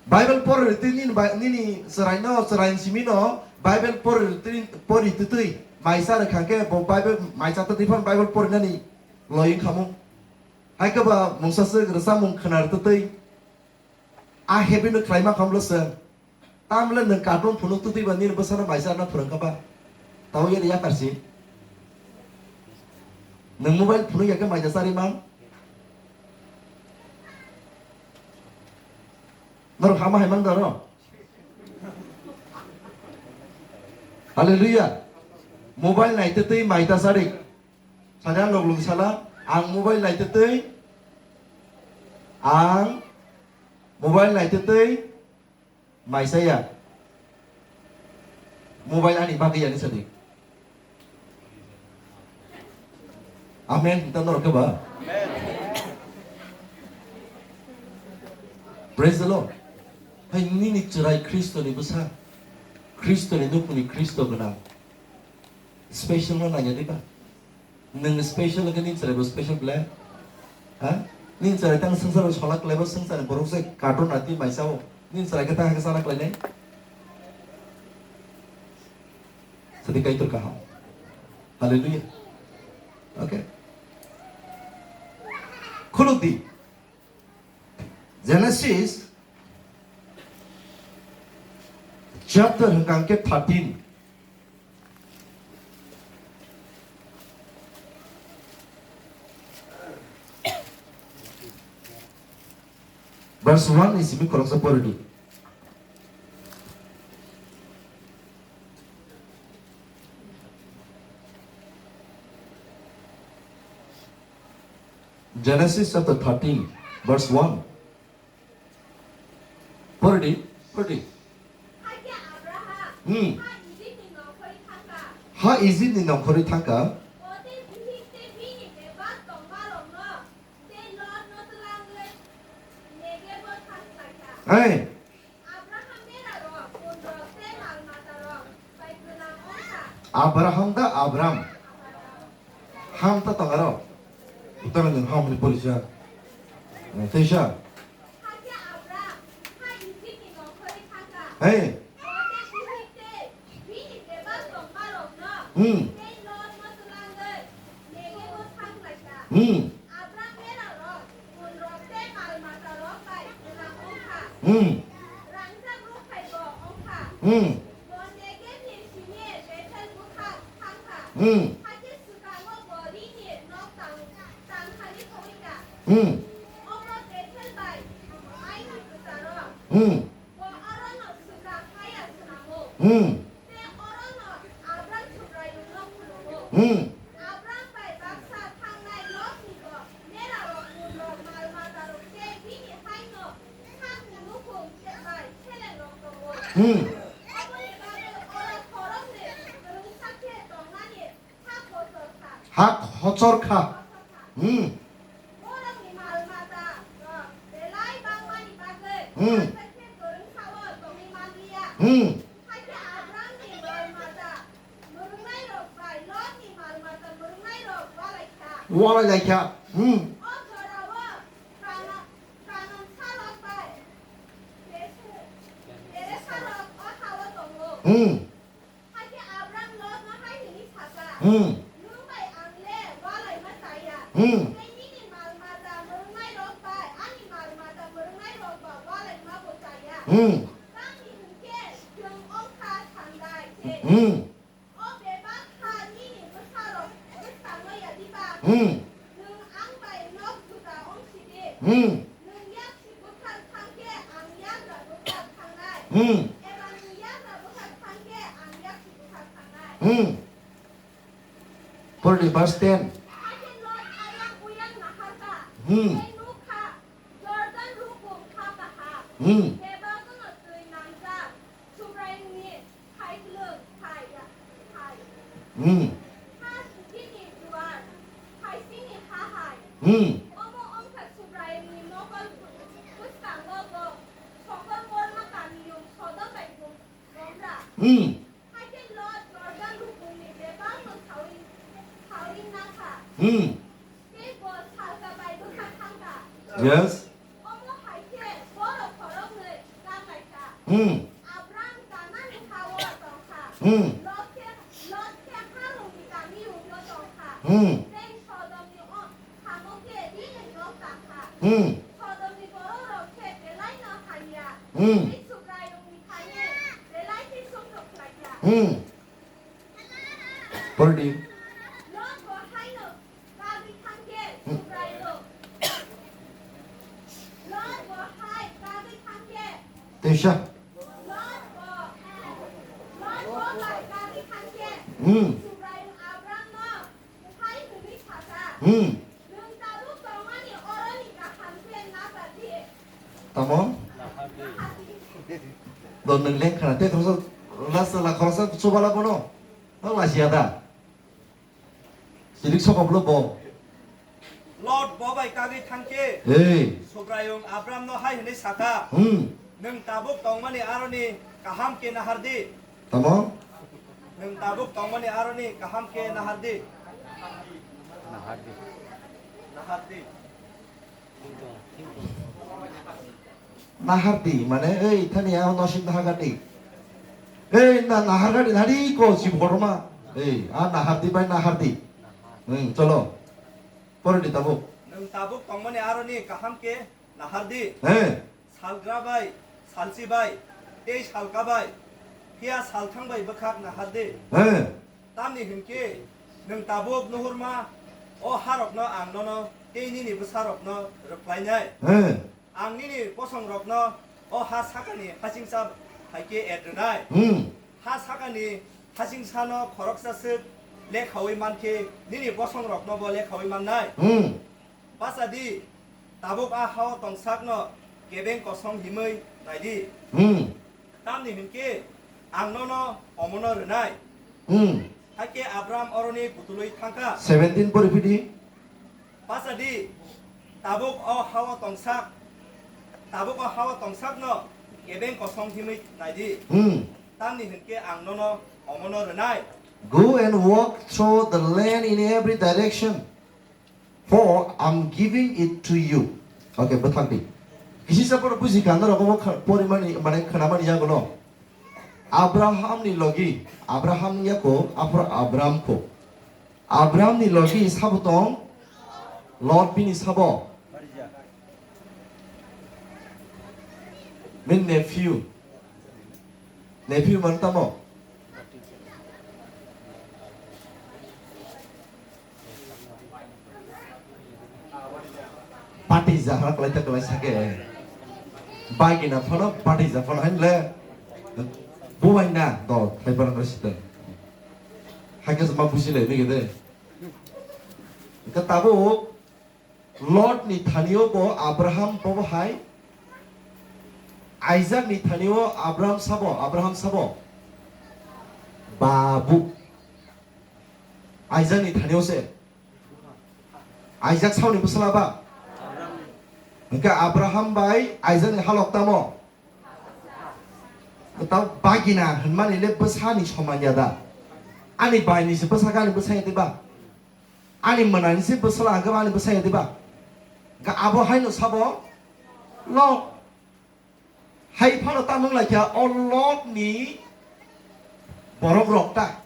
Bible pori twi nini bai-, nini chwraino, chwraini simino Bible pori twi, pori twi twi maisa rwkha khe bo Bible maisa twi twi phano Bible porinani loi wngkha mo. Hai khe ba mungsa swk rwchapmung khwna rw twi twi a habit no khlaima khamlo chwng. Tamle nwng cartoon phunuk twi twi ba nini bwsano maisa rwna phwrwngkha ba. Tamo yari yakarsi. Nwng mobile phunuk ya khe maisa chari man. Norok hama hai man da no? Hallelujah. Mobile naitwi twi maita sari. Sada nok lung sala, ang mobile naitwi twi, ang mobile naitwi twi, Maisa ya. Mobile ani bagwi ya ni sadi. Amen. Hinta norok khe ba? Praise the Lord. Hai nini chwrai Khristo ni bwsa. Khristo ni nukhung ni Khristo gwnang. Special no nanya diba? Nwng special khe nini chwrai bo special ble? Ha? Nini chwrai tang swngchar o solak lebo swngchar ni borok se cartoon ati maisa o. Nini chwrai khe tang khe sana khlainai? Sadi Kaitor kaham. Hallelujah. Okay. Khuluk di. Genesis chapter hwnkha khe thirteen. Verse one ni simi khoroksa pori di. Genesis chapter thirteen, verse one. Pori di, pori di. Hmm. Ha Ijipni nongkhorwi thangkha. Hey. Abraham da Abram. Ham ta tong aro. Utang nung ham ni porisa. Teisa. Hey. Hmm. Hmm. Hmm. Hmm. Hmm. Hmm. Hmm. Hmm. Hmm. Hmm. Ha hochor kha. Hmm. Hmm. Hmm. Walai lai kha. Hmm. Hmm. Hakhe Abram Lotno hai hwnwi sa kha, hmm. Nwng bai ang le walaima cha ya. Hmm. Tei nini mal-mata mwrwknairok bai ani mal-mata mwrwknairok ba walaima bo cha ya. Hmm. Tamni hwn khe chwng wng kha sandai se. Hmm. O bebak ha nini bwsarok bwskango ya diba? Hmm. Nwng ang bai nok juda wng si di. Hmm. Nwng yak si bwkhak thang khe ang yagra bwkhak thangnai. Hmm. Eba nwng yagra bwkhak thang khe ang yak si bwkhak thangnai. Hmm. Pori di verse ten. Hakhe Lot ayang uyang nahar kha. Hmm. Tei nuk kha, Jordan rukung ha kaham. Hmm. Bebak no twi nangjak Subraiyungni hai kwlwng hai ya, hai. Hmm. Ha sukini duar, hai sini ha hai. Hmm. Omo wng kha Subraiyungni mokol bwskango bo sokol korma kamiyung Sodom bai Gom-, Gomra. Hmm. Hakhe Lot Jordan rukungni bebakno saui, saui nakha. Hmm. Tei bo salsa bai bwkha thangkha. Yes. Omo hai khe borok khoroknwi kap lai kha. Hmm. Abram Kanani ha-o tong kha. Hmm. Lot khe, Lot khe Harumni kamiyungo tong kha. Hmm. Tei Sodomni o-, samo khe bini nok tang kha. Hmm. Sodomni borokrok khe belai no hamya. Hmm. Tei Subraiyungni thani belai khe sumsok khlai kha. Hmm. Pori di. Lot bo haino bagwi thang khe, hmm. Subraiyung. Lot bo hai bagwi thang khe. Teisa. Lot bo, Lot bo bai bagwi thang khe. Hmm. Subraiyung Abramno hai hwnwi sa kha. Hmm. Nwng tabuk tongmani oroni kaham khe na sa di. Tamo? Na sa di. Don nwng leng khna, tei khoroksa last la khoroksa chubala bono. Nang lasiya da. Silik sokoplo bo. Lot bo bai kagwi thangkhe, Hey. Subraiyung Abramno hai hwnwi sakha, Hmm. "Nwng tabuk tongmani aroni kaham khe nahardi." Tamo? "Nwng tabuk tongmani aroni kaham khe nahardi." Nahardi. Nahardi. Nahardi, mane, ei, thani a nosik nahardi. Ei, na, nahardi, nari ko, si borma. Ei, a nahardi bai nahardi. Hmm, cholo. Pore di tabuk. Nwng tabuk tongmani aroni kaham khe nahardi. He. Salgra bai, salchi bai, tei salka bai, phiya salthang bai bwkhak nahardi. He. Tamni hwnkhe nwng tabuk nuhurma o harokno ang nono tei nini bwsarokno rwkhlainai. He. Ang nini bosongrokno o ha sakani hasingcha hai khe et rwnai. Hmm. Ha sakani hachingsano khoroksa swk lekhaui mankhe nini bosongroknobo lekhaui mannai. Hmm. Bacha di, tabuk a ha-o tongsakno kebeng kosong himwi nai di. Hmm. Tamni hwnkhe ang nono omono rwnai. Hmm. Hakhe Abram oroni butulwi thangkha. Seventeen pori phidi. Bacha di, tabuk o ha-o tongsak, tabuk o ha-o tongsakno kebeng kosong himwi nai di. Hmm. Tamni hwnkhe ang nono omono rwnai. Go and walk through the land in every direction, for I'm giving it to you. Okay, bwthak di. Kisi sa poro buji kha, norok obo kha-, porimani, mane khwnamani yagulo. Abrahamni logi, Abraham yako, Abra-, Abram ko. Abramni logi sabo tong, Lot bini sabo. Min nephew. Nephew man tamo? Pati jahra kalai ta kalai sake. Bagi na phano pati ja phano hain le. Bubai na do khai parang rasi ta. Hai ka ma busi le ni gede. Ka tabo Lot ni thani o bo Abraham bo hai. Isaac ni thani o Abraham sabo, Abraham sabo. Babu. Isaac ni thani o se. Isaac sauni bwsala ba? Hwnkhe Abraham bai Isaac ni halok tamo? Kwtal bagina hwnmani le bwsani soman ya da? Ani bai ni se bwsa khe ani bwsa ya diba? Ani mwnani se bwsala hwnkhe ani bwsa ya diba? Hwnkhe abo haino sabo? Lo. Hai phano tamo wng lai kha, o Lot ni borok rok ta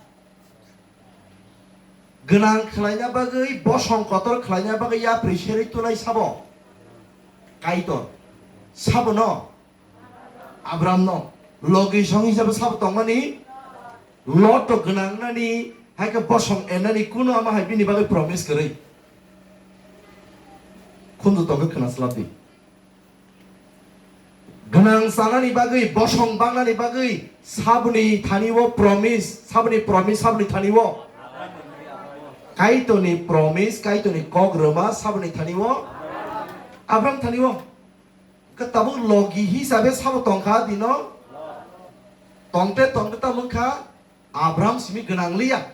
gwnang khlaina bagwi, bosong kotor khlaina bagwi yapri serwi tunai sabo? Kaitor. Sabo no? Abram no. Logi song hisabe sabo tongmani? Lot to gwnang nani, hai khe bosong ennani kuno ama hai bini bagwi promise kwrwi. Khunju tongkhe khna slap di. Gwnang chanani bagwi, bosong bangnani bagwi, saboni thani o promise, saboni promise, saboni thani o. Kaitorni promise, Kaitorni kok rwma, saboni thani o. Abram thani o. Khe tabuk logi hisabe sabo tongkha dino. Tongte tongte tamo wngkha. Abram simi gwnang liya.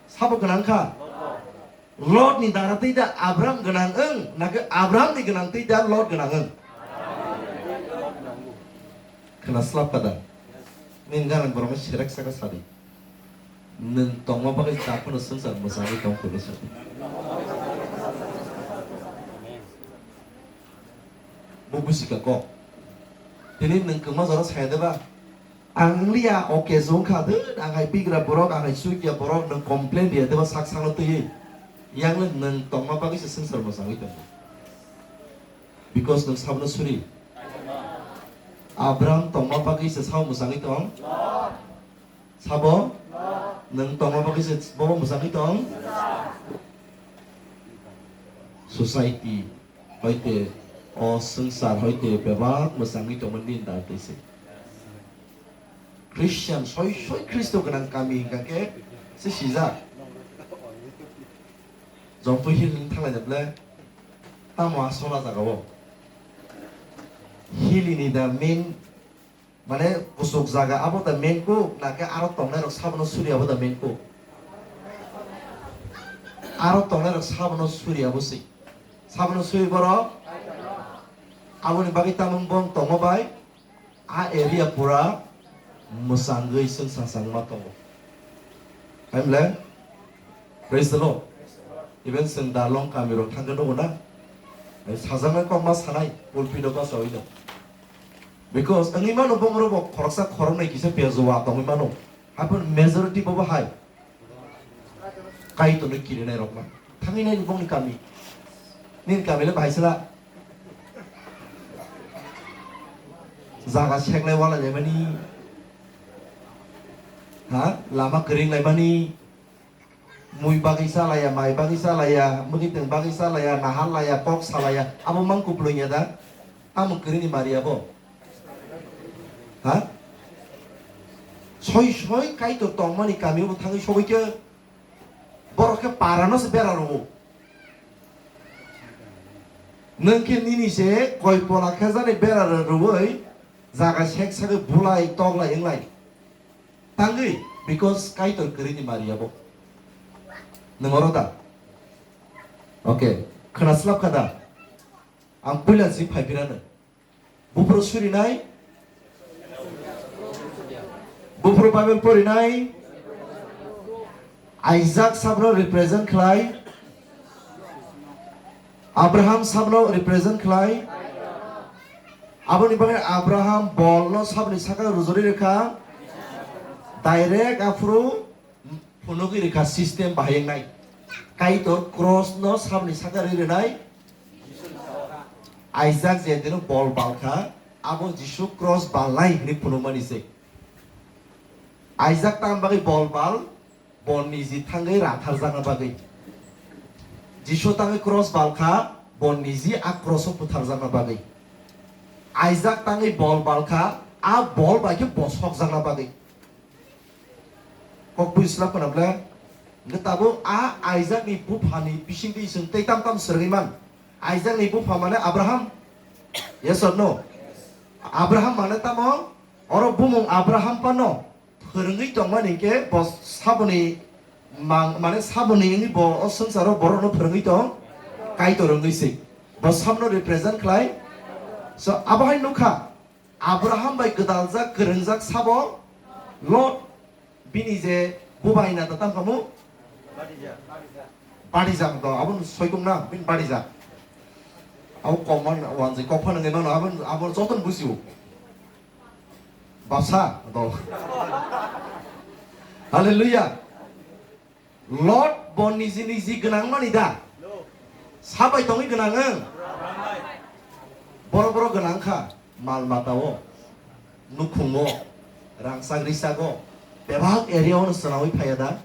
Sabo gwnang kha. Lot ni dara twi da Abram gwnang wng, nake Abram ni gwnang twi da Lot gwnang wng? Khna slap kada. Nini gana borok no serek saka sadi. Nwng tongma bagwi ta phano swngchar mwchangwi tong phuru se. Bo busi ka kok. Tini nwng kwma jora saya de ba? Ang liya, okay, jong kha de, ang hai bigra borok, ang hai sukya borok, nwng complain riya de ba sak sakno twiwi. Yang le nwng tongma bagwi se swngchar mwchangwi tongo. Because nwng sabno suri. Abraham tongma bagwi se sabo mwchangwi tong. Sabo? Nwng tongma bagwi se bobo mwchangwi tong? Society hoite, o swngchar hoite bebak mwchangwi tongmani nini da twi se. Christian, soi soi Khristo gwnang kami hingka khe se sijak. Jongpui hill ni thanglai da ble, tamo a sola jaga o. Hill ni da main Mane kuchuk jaga abo da main kuk, na khe aro tongnai rok sabono suri abo da main kuk? Aro tongnai rok sabono suri abo se. Sabono suri borok. Aboni bagwi tamung bong tongo bai. A area pura mwsangwi chwng sasang ma tongo. Hamle? Praise the Lord. Even chwng da long kami rok thangkhe nugo na. Sajaknai kok ma sanai, pulpit o bachawi no. Because wngwi mano bong rok bo khoroksa khoroknwi kisa pia jowa tongwi mano. Haphano majority bo bo hai. Kaitorno kirinai rok ma. Thangwi nai bongni kami. Nini kami le bahai sela. Jaga seklai wala laimani. Ha? Lama kering laimani. Mui bagwi salaya, mai bagwi salaya, mwkhitwng bagwi salaya, nahar laya, kok salaya. Abo mang kupulung ya da? Tamo kering ni mari abo? Ha? Soi soi Kaitor tongmani kami bo thangwi sogwi khe. Borok khe para no se bera rwo. Nwng khe nini se koi pola khajani bera rwui jaga sek sagwi bulai toklai wnglai. Tangwi, because Kaitor kwrwini mari abo. Nwng oro da? Okay, khwna slap kha da? Ang puila si phai pirano. Buphuru surinai, buphuru Bible porinai, Isaac sabno represent khlai, Abraham sabno represent khlai. Aboni bagwi Abraham bolno sabni saka rujori rwkha, direct aphuru phunugwi rwkha system bahai wngnai. Kaitor cross no sabni saka ri rwnai. Isaac je dino bol balkha, abo Jisu cross balnai hwnwi phunukmani se. Isaac tang bagwi bol bal, bo niji thangwi ratharjakna bagwi. Jisu tangwi cross balkha, bo niji a cross o butharjakna bagwi. Isaac tangwi bol balkha, a bol bai khe bo sokjakna bagwi. Kok bui slap khna ble. Hwnkhe tabuk a Isaac ni bupha ni bisingtwi chwng tei tam tam swrwngwi man. Isaac ni bupha mane Abraham. Yes or no? Abraham mane tamo? Oro bumung Abraham phano phwrwngwi tongmani hinkhe bo saboni mang-, mane saboni wngwi bo o swngcharo borokno phwrwngwi tong Kaitor wngwi se. Bo sabno represent khlai. So abo hai nukha. Abraham bai gwdaljak, kwrwngjak sabo Lot, bini je bubai na da tamo khamu? Badijak do, abo soikum na, bini badijak. Abo kok man, wanjwi kok phano ngai mano, abo, abo joto no bujiu. Bapsa do. Hallelujah. Lot bo niji niji gwnang mani da? Sabai tongwi gwnang wng? Borok borok gwnang kha, mal mata o, nukhung o, rangchak risak o, bebak area o no swnawi phaiya da?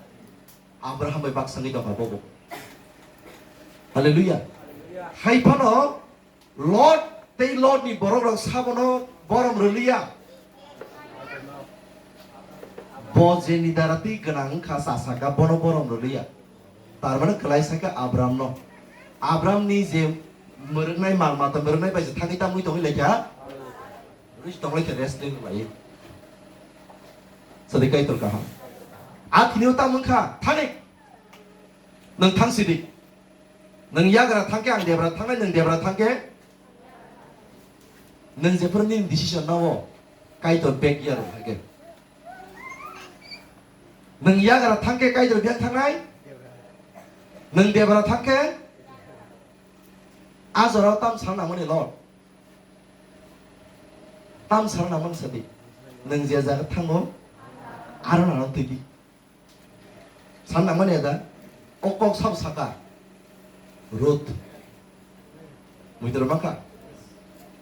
Abraham bai baksa wngwi tongkha bobo. Hallelujah. Hai phano Lot tei Lot ni borok rok sabono borom rwliya. Bo je ni dara twi gwnang wngkha chasaka bono borom rwliya. Tar mane kwlai sakha Abram no. Abram ni je mwrwknai mal mata mwrwknai bai se thangwi tamwi tongwi laikha. Rwis tonglai khe rest ring lai. Sadi Kaitor kaham. A thini o tam wngkha thani. Nwng thang sidi. Nwng yagra thangkhe ang debra thangnai, nwng debra thangkhe nwng jephuru nini decision nao, Kaitor bek ya rok hai khe. Nwng yagra thangkhe Kaitor bek thangnai, nwng debra thangkhe a jorao tam sal nangmani Lord. Tam sal nangmani sadi. Nwng je jaga thango, aro nang twi di. San nangmani ada, o kok sabo saka, Ruth. Muitor mangkha.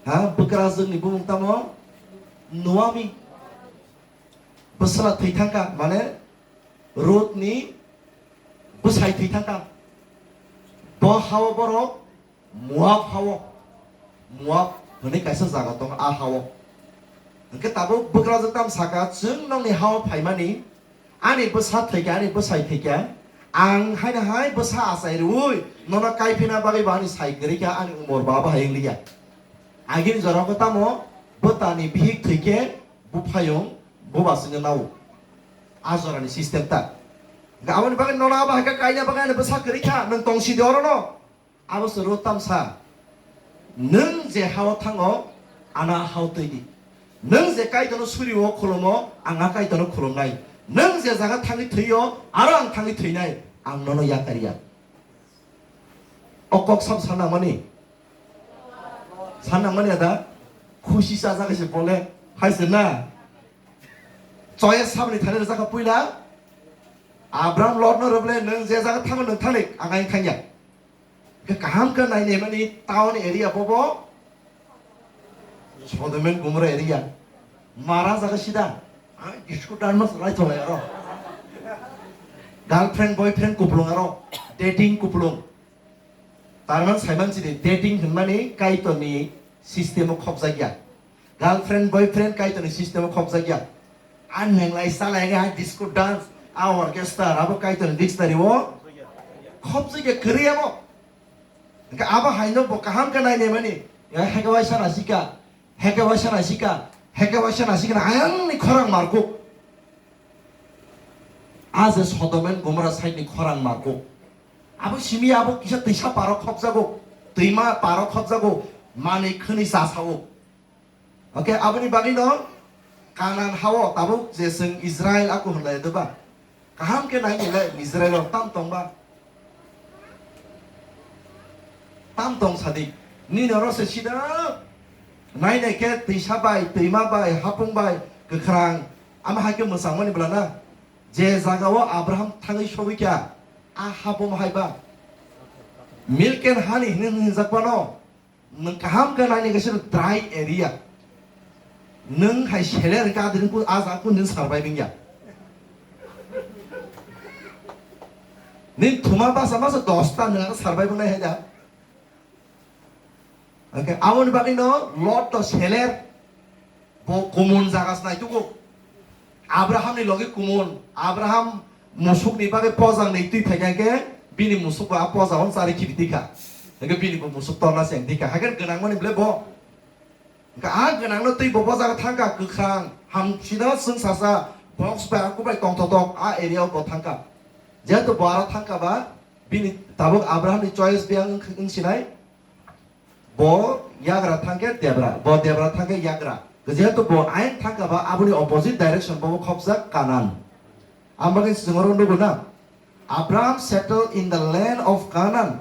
Ha, bwkrajwk ni bumung tamo? Naomi. Bwsla thwi thangkha, mane Ruth ni bwsai thwi thangkha. Bo hao borok Moab hao, Moab hwnwi kaisa jaga tongo, a hao. Hwnkhe tabuk bwkrajwk tam saka, "Chwng nokni hao phaimani, ani bwsa thwikha, ani bwsai thwikha, ang haino hai bwsa achai rwui nono kaiphina bagwi bo ani sai kwrwikha, ani umor ba bahai wngliya." Agini jorao khe tamo bwtani bihik thwikhe buphayung, bubasongno nao. A jorani system ta. Hwnkhe aboni bagwi nono abo hai khe kaina bagwi ani bwsa kwrwi kha, nwng tong sidi orono. Abo se rw tamsa. Nwng je hao thango, ano a hao twi di. Nwng je Kaitorno surio khulumo, ang a Kaitorno khulumnai. Nwng je jaga thangwi thwio, aro ang thangwi thwinai. Ang nono yakar ya. O kok sab sanangmani. Sanangmani ada. Khusi sajak se bole. Hai se na. Choya sabni thani rwjak kha puila. Abram Lot no rwble nwng je jaga thango nwng thani ang aing thangya. Khe kaham khe nainai mani town area bobo. Sodom and Gomorrah area. Mara jaga sida. Ai, disco dance mas lai tholai aro. Girlfriend, boyfriend kuplung aro. Dating kuplung. Tarman saiman sidi dating hinmani Kaitorni system o khopjakya. Girlfriend, boyfriend Kaitorni system o khopjakya. A nenglai salai ha disco dance, a orchestra, abo Kaitorni dictionary o khopjakya kwrwi abo. Hwnkhe abo haino bo kaham khe nainai mani. Ya heke waisa nasika, heke waisa nasika, heke waisa nasika na ayangni khorang markuk. A je Sodom and Gomorrah side ni khorang markuk. Abo simi abo kisa twisa paro khopjago, twima paro khopjago, manwi khwnwi chasao. Okay, aboni bagwi no Kanan hao tabuk je chwng Israel aku hwnlai doba. Kaham khe nai nilai Israel o tam tongba. Tam tong sadi. Nini oro se sida nai nai khe twisa bai, twima bai, hapung bai, kwkhrang. Ama hai khe mwchangmani bwla na. Je jaga o Abraham thangwi sogwi kha, a hapung hai ba. Milk and honey hwnwi hwnjak bano. Nwng kaham khe naini kaisa dry area. Nwng hai seler khe adini ku, a jaga kunu din surviving ya. Nini thuma basa masa dosta nwng aro survive wngnai hai da. Okay, aboni bagwi no Lot to seler. Bo kumun jaga se naitugo. Abrahamni logi kumun. Abraham musukni bagwi pojang ni twi phaikha khe bini musuk bo a pojao chari khibi tikha. Hwnkhe bini bo musuk torna se ang tikha. Hakhe gwnangmani bwle bo. Hwnkhe a gwnangno twi bo bojago thangkha kwkhwrang. Hamsino chwng sasa box bai a kubai tongthotok a area o bo thangkha. Jehetu bo aro thangkha ba bini tabuk Abrahamni choice biyang wng, wng sinai. Bo yagra thangkhe debra, bo debra thangkhe yagra. Jehetu bo ain thangkha ba aboni opposite direction bo khopjak Kanan. Ang bagwi chwng oro nugo na. Abraham settled in the land of Canaan.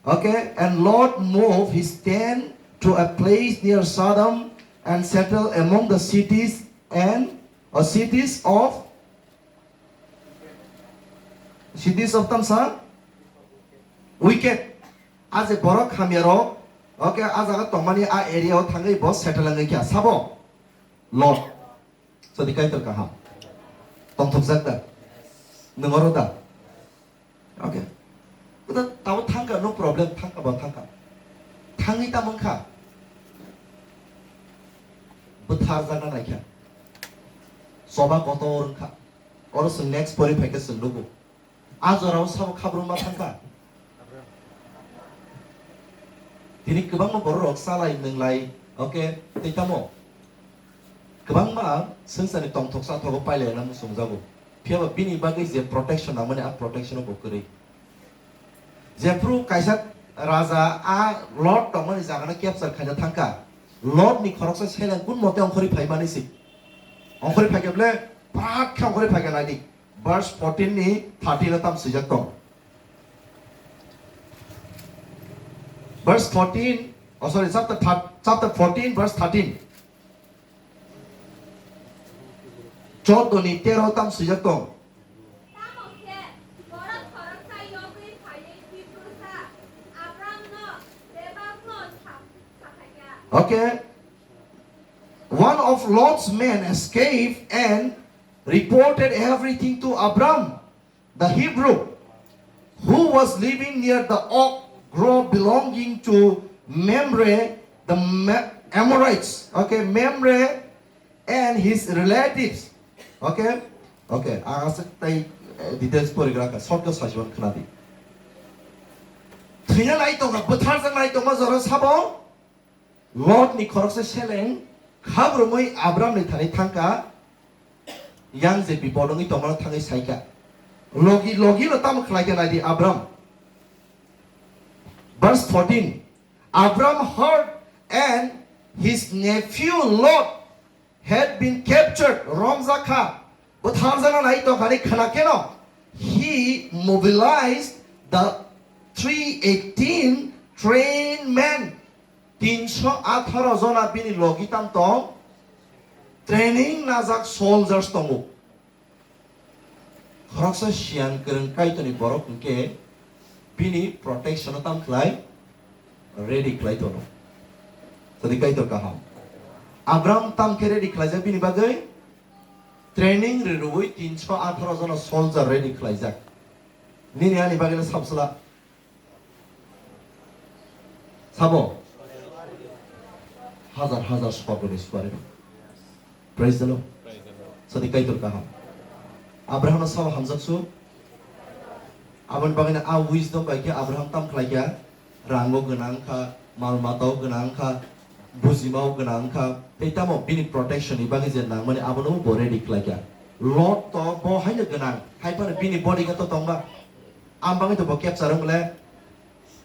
Okay, and Lot moved his tent to a place near Sodom and settled among the cities and, or cities of Cities of tamsa wicked. A je borok hamya rok, okay, a jaga tongmani a area o thangwi bo settle wngwi kha. Sabo? Lot. Sadi Kaitor kaham. Tongthokjak da? Nwng oro da? Okay. Kuda tabo thangkha, no problem, thangkha bo thangkha. Thangwi tamo wngkha? Bwtharjakna naikha. Choba kotor wngkha. Oro chwng next pori phaikhe chwng nugo. A jorao sabo khabrumma thangkha. Tini kwbangma bororok chalai nwnglai, okay, tei tamo kwbangma swngcharni tongthok chathogo pailai rwna muchungjago. Phiyaba bini bagwi je protection nangmani, a protection-o bo kwrwi. Jephru kaisa raja a Lot tongmani jagano capture khaina thangkha, Lotni khoroksa seleng kun mote ongkhorwi phaimani se. Ongkhorwi phaikhe bwle phat khe ongkhorwi phaikhe naidi. Verse fourteen ni thirteen o tam swijak tong. Verse fourteen, oh sorry, chapter thir-, chapter fourteen, verse thirteen. Chordo ni tero tam swijak tong. Tamo khe borok khoroksa yogwi phaiwi Hibru sa Abramno bebakno sa-, sakhaikha. Okay. One of Lot's men escaped and reported everything to Abram, the Hebrew, who was living near the oak grove belonging to Mamre, the Ma-, Amorites. Okay, Mamre and his relatives. Okay? Okay, ang aswk tai, eh, details pori gra kha, short khe sajwan khna di. Thwina nai tongkha, bwtharjak nai tongma jora sabo, Lot ni khoroksa seleng Khabrumwi Abramni thani thangkha, yang je bipod wngwi tongmano thangwi saikha. Logi logi no tamo khlaikha naidi Abram. Verse fourteen, Abram heard and his nephew Lot had been captured, romjakha, bwtharjakna nai tongkha ni khwnakheno, he mobilized the three eighteen trained men, tinso atharo jona bini logi tam tong, training najak soldiers tongo. Khoroksa siyang kwrwng Kaitorni borok hwnkhe bini protection o tam khlai ready khlai tono. Tadi Kaitor kaham. Abram tam khe ready khlaijak bini bagwi training rwrwi tinso atharo jona soldier ready khlaijak. Nini ani bagwi no sabsla. Sabo? Hazar hazar swargoni suari. Praise the Lord. Sadi Kaitor kaham. Abraham no sabo hamjak su. Aboni bagwi a wisdom bai khe Abraham tam khlai kha, rango gwnang kha, mal matao gwnang kha, bujimao gwnang kha, tei tamo bini protection ni bagwi je nangmani abono bo ready khlai kha. Lot to bo haino gwnang, hai phano bini body khe to tongba. Am bagwi to bo capture wng le.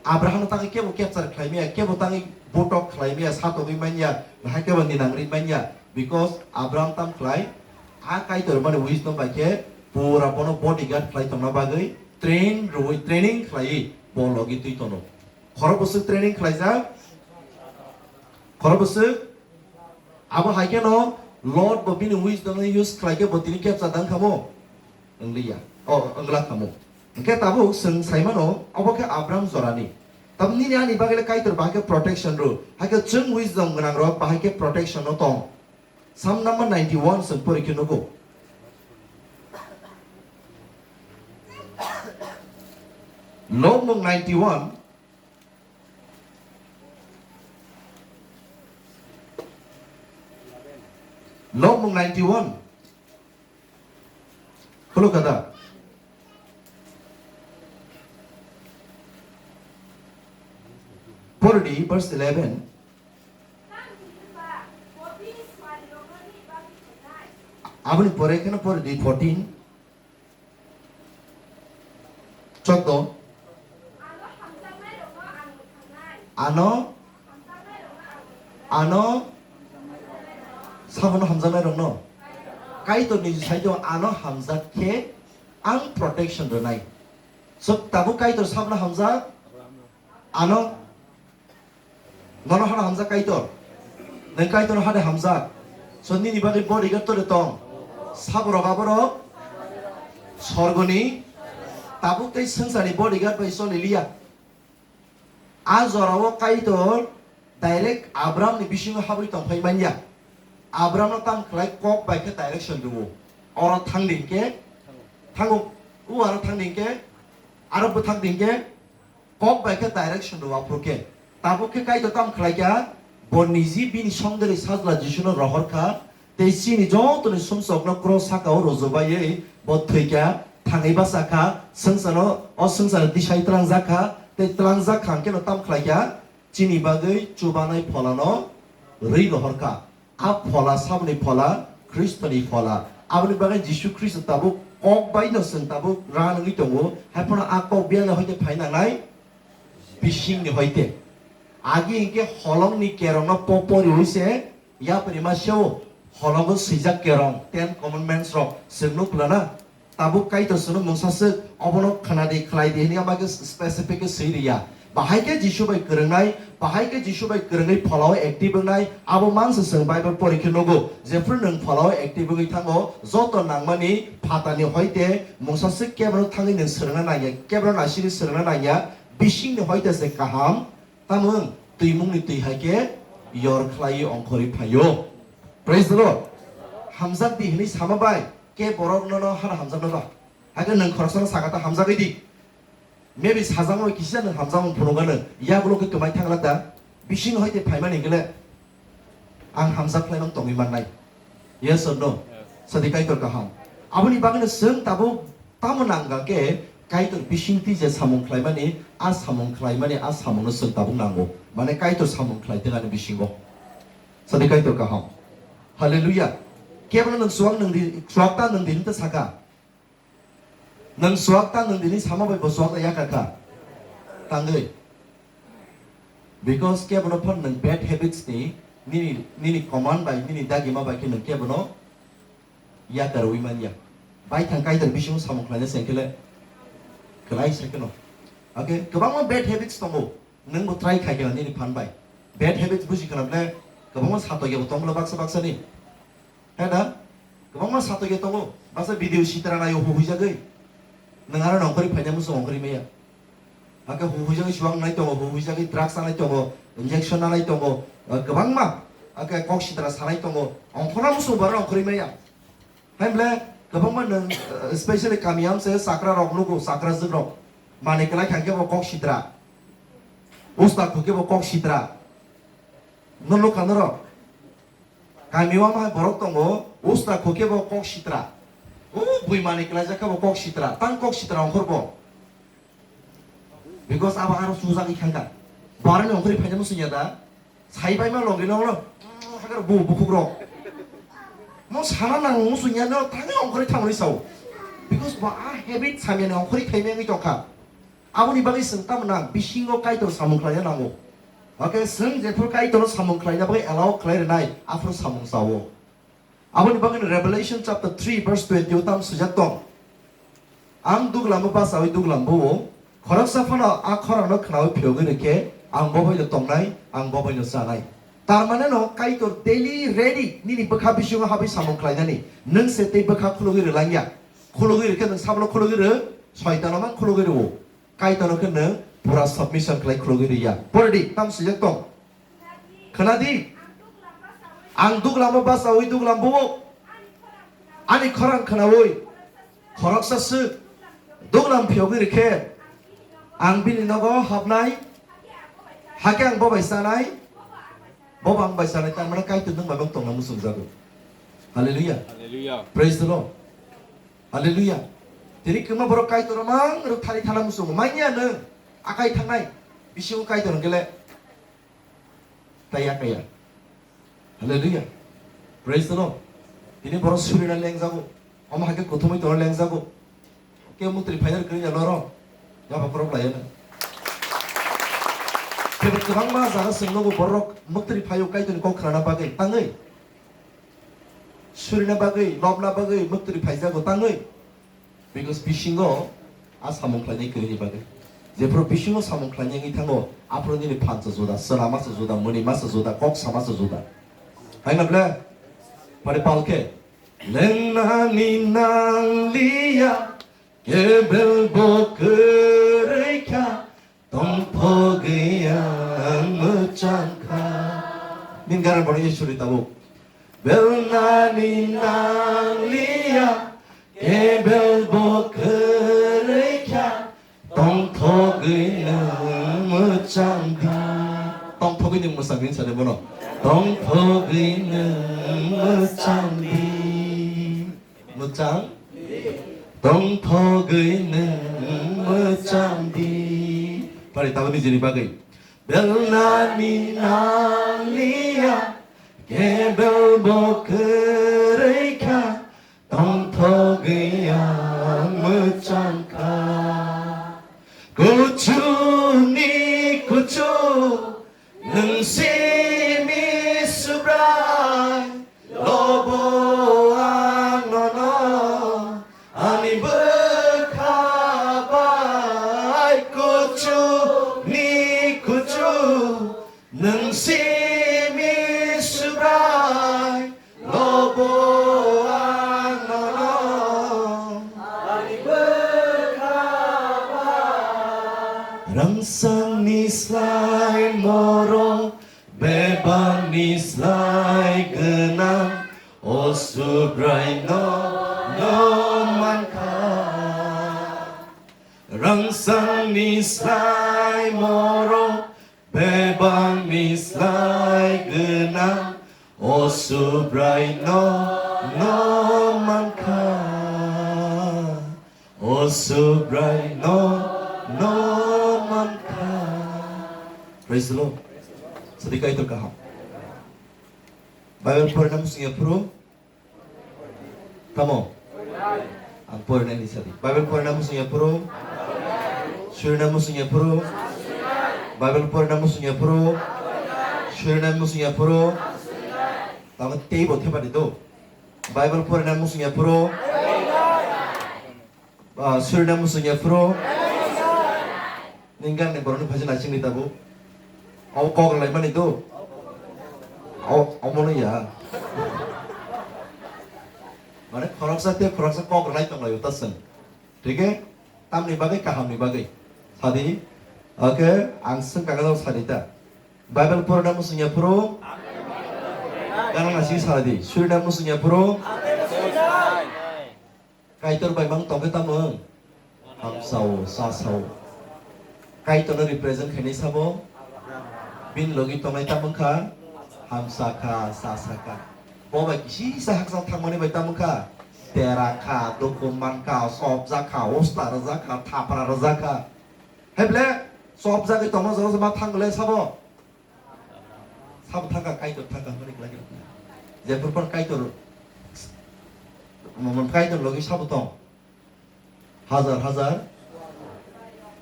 Abraham no tangwi kebo capture khlai maya, kebo tangwi botok khlai maya, satogwi manya, bahai kebo ninang ri manya. Because Abraham tam khlai, a Kaitor mani wisdom bai khe pura bono bodyguard khlai tongna bagwi train rwui, training khlaiwi bo logi twi tono. Khoro bwswk training khlaijak, khoro bwswk Abo hai kheno Lot bo bini wisdom no use khlai khe bo tini capture dang khamo? Wngliya. O, wngla khamo. Hwnkhe tabuk chwng sai mano, obo khe Abram jorani. Tab nini ani bagwi le Kaitor bahai khe protection rw. Hai khe chwng wisdom gwnang rok bahai khe protection no tong. Psalm number ninety-one chwng pori khe nugo. Lobmung ninety-one. Lobmung ninety-one. Khulukada. Pordi verse eleven. Aboni pore kheno pordi fourteen. Choddo. Ano, ano, sabono hamjaknai rokno. Kaitor ni side o ano hamjak khe ang protection rwnai. So tabuk Kaitor sabono hamjak, ano Nono hano hamjak Kaitor. Nwng Kaitor hade hamjak. So nini bagwi bodyguard tore tong. Saborok aborok sorgoni tabuk tei swngcharni bodyguard bai choli liya. A jorao Kaitor direct Abramni bisingo habwi tongphai manya. Abramno tang khlai kok bai khe direction rwo. Oro thangdi hinkhe thango, u aro thangdi hinkhe aro bwthakdi hinkhe Kok bai khe direction rw aphuru khe. Tabuk khe Kaitor tamo khlai kha, bo niji bini songdari sajla Jisuno rohor kha, tei chini jotoni sumsokno cross saka-o rujubaiwi bo thwi kha, thangwi bacha kha, swngcharno, o swngcharno tisai tlangjak kha, tei tlangjak kha hwnkhe no tamo khlai kha, chini bagwi chubanai pholano rwi rohor kha. A phola, saboni phola, Khristoni phola. Aboni bagwi Jisu Khristo tabuk kok bai no chwng tabuk ran wngwi tongo. Hai phano a kok biyangni hoite phai nangnai, bisingni hoite. Agi hinkhe holongni kerongno popo riwi se yapri ma seo holongo swijak kerong, Ten Commandments rok chwng nuk lana. Tabuk Kaitor chwngno mungsa swk, obono khwnadi, khlaidi hwnwi ama khe specific khe swi rwya. Bahai khe Jisu bai kwrwngnai, bahai khe Jisu bai kwrwngwi pholao active wngnai, abo mansa chwng Bible pori khe nugo. Jephru nwng pholao active wngwi thango, joto nangmani phatani hoite mungsa swk kebono thangwi nwng swrwngna nangya, kebono naisingwi swrwngna nangya, bisingni hoite se kaham. Tamo wng twimungni twi hai khe yor khlaiwi ongkhorwi phaio. Praise the Lord. Hamjak di hwnwi sama bai khe borok nono hana hamjakno ba? Hai khe nwng khoroksano saka ta hamjagwi di. Maybe sajagwi kisa nwng hamjakmung phunukgano, yagulo khe kwmai thangla da? Bising hoite phaimani hwnkhe le ang hamjak khlaimang tongwi mannai. Yes or no? Yes. Sadi Kaitor kaham. Aboni bagwino chwng tabuk tamo nangkha khe Kaitor bisingtwi je samung khlaimani, a samung khlaimani, a samungno chwng tabuk nango. Mane Kaitor samung khlai tongani bisingo. Sadi Kaitor kaham. Hallelujah. Kebono nwng suak nwng di, suak ta nwng di hinta saka. Nwng suak ta nwng dini sama bai bo suak ta yakar kha. Tangwi. Because kebono phon nwng bad habits ni nini, nini command bai, nini dagima bai khe nwng kebono yakarwi manya. Baithang Kaitor bisingo samung khlaina sengkhe le kwlai se kheno. Okay, kwbangma bad habits tongo. Nwng bo try khai khe nini phan bai. Bad habits buji khna ble kwbangma satokya bo tongo baksa baksa ni. He da? Kwbangma satokya tongo. Baksa video sitra nayo huhuijagwi. Nwng aro nongkhorwi phaina muchung ongkhorwi maya. Hakhe huhuijagwi suang nai tongo, huhuijagwi drugs sanai tongo, injection nanai tongo, ah, kwbangma. Hakhe kok sitra sanai tongo. Ongkhorna muchung baro ongkhorwi maya. Hemle kwbangma nwng, ah, specially kami amse sakra rok nugo, sakra jwk rok. Mani kwlai thangkhe bo kok sitra. Usta khukhe bo kok sitra. No nukha norok. Kami o ma borok tongo, ustra khukhe bo kok sitra. O bui mani kwlaijak khe bo kok sitra, tang kok sitra ongkhor bo. Because abo aro chujagwi thangkha. Bo aroni ongkhorwi phaina muchungya da? Sai bai ma logi logno, hagar bu bukhuk rok. Mo sana nang muchungya no, tangwi ongkhorwi thangwi sao. Because bo a habit samyani ongkhorwi thaimani tongkha. Aboni bagwi chwng tamo nang bisingo Kaitor samung khlaina nango. Hakhe chwng jephru Kaitorno samung khlaina bagwi allow khlai rwnai, aphuru samung chao. Aboni bagwino Revelation chapter three verse twenty o tamo swijak tong, "Ang duglamo bachaui duglam bo-o, khoroksa phano a khorangno khnaui phiyogwi rwkhe, ang bo baino tongnai, ang bo baino chanai." Tar mane no Kaitor daily ready nini bwkha bisingo habwi samung khlainani, nwng se tei bwkha khulugwi rwlangya. Khulugwi rwkhe nwng sabono khulugwi rw, Soitano mang khulugwi rw-o. Kaitorno khe nwng pura submission khlai khulugwi rwya. Pore di, tamo swijak tong? Khna di. Ang duglamo bachaui duglam bo-o. Ani khorang khnaui khoroksa swk duglam phiyogwi rwkhe, ang bini nogo habnai, hakhe ang bo bai chanai, bo bo ang bai chanai, tar mane Kaitor nwng bai bo tongna muchungjago. Hallelujah. Hallelujah. Praise the Lord. Hallelujah. Tini kwma borok Kaitor mang rwk thani thana muchungo. Manya nwng akai thangnai bisingo Kaitor hwnkhe le taya kaya. Hallelujah. Praise the Lord. Tini borok surina lengjago. Omo hai khe kuthumui tongna lengjago. Ke mukti phaina kwrwi ya loro. Yaba borok laiya na. Kebo kwbangma jaga chwng nogo borok mukti phaio Kaitorni kok khnana bagwi tangwi. Surina bagwi, lobna bagwi, mukti phaijago tangwi. Because bisingo a samung khlainai kwrwini bagwi. Jephru bisingo samung khlainai wngwi thango, aphuru nini phan se juda, chwla ma se juda, mwnwi ma se juda, kok sama se juda. Hai na ble? Pare pal khe, lengnani nangliya, kebel bo kwrwi kha, tongthogwi ang mwchang kha. Nini garan bono Iswrwi tabuk. Belnani nangliya, kebel bo kwrwi kha, tongthogwi nwng mwchang di. Tongthogwi nwng mwchang di hinwi sadi bono. Tongthogwi nwng mwchang di. Mwchang? Tongthogwi nwng mwchang di. Pari tabuk nijini bagwi. Belnani nangliya, kebel bo kwrwi kha, tongthogwi ang mwchang kha. Kuchuni kuchu, nwng simi Subrai, lobo ang nono, ani bwkha bai kuchu ni kuchu, nwng simi Subrai, lobo ang nono, ani bwkha bai. Rangchakni slai morok, bebakni slai gwnang, o Subraino no mankha. Rangchakni slai morok, bebakni slai gwnang, o Subraino no mankha. O Subraino no mankha. Praise the Lord. Sadi Kaitor kaham. Bible porina muchung ya phuru? Tamo? Ang porina hinwi sadi. Bible porina muchung ya phuru? Surina muchung ya phuru? Bible porina muchung ya phuru? Surina muchung ya phuru? Tamo teibo thepadi do. Bible porina muchung ya phuru? Ah, surina muchung ya phuru? Nini gangni borokni phaisa naisingni tabuk. Abo kok rwlaimani do. Abo, omono ya. Mane khoroksa tei khoroksa kok rwlai tonglaio ta chwng. Thik he? Tamni bagwi kahamni bagwi. Sadi. Okay, ang swng kaka sadi ta. Bible porina muchung ya phuru? Gana naising sadi. Surina muchung ya phuru? Kaitor bai mang tongkhe tamo wng? Hamsao, chasao. Kaitorno represent khainai sabo? Bini logi tongnai tamo wngkha? Hamsa kha, chasa kha. Bo bai kisisa hakchal thangmani bai tamo wngkha? Tera kha, dukhu man kha, chopjak kha, usta rwjak kha, thapra rwjak kha. Heble chopjagwi tongma jora ma thang le sabo? Sabo thangkha, Kaitor thangkha hwnwi kwlai khe. Jephru phano Kaitor, Kaitor logi sabo tong? Hajar hajar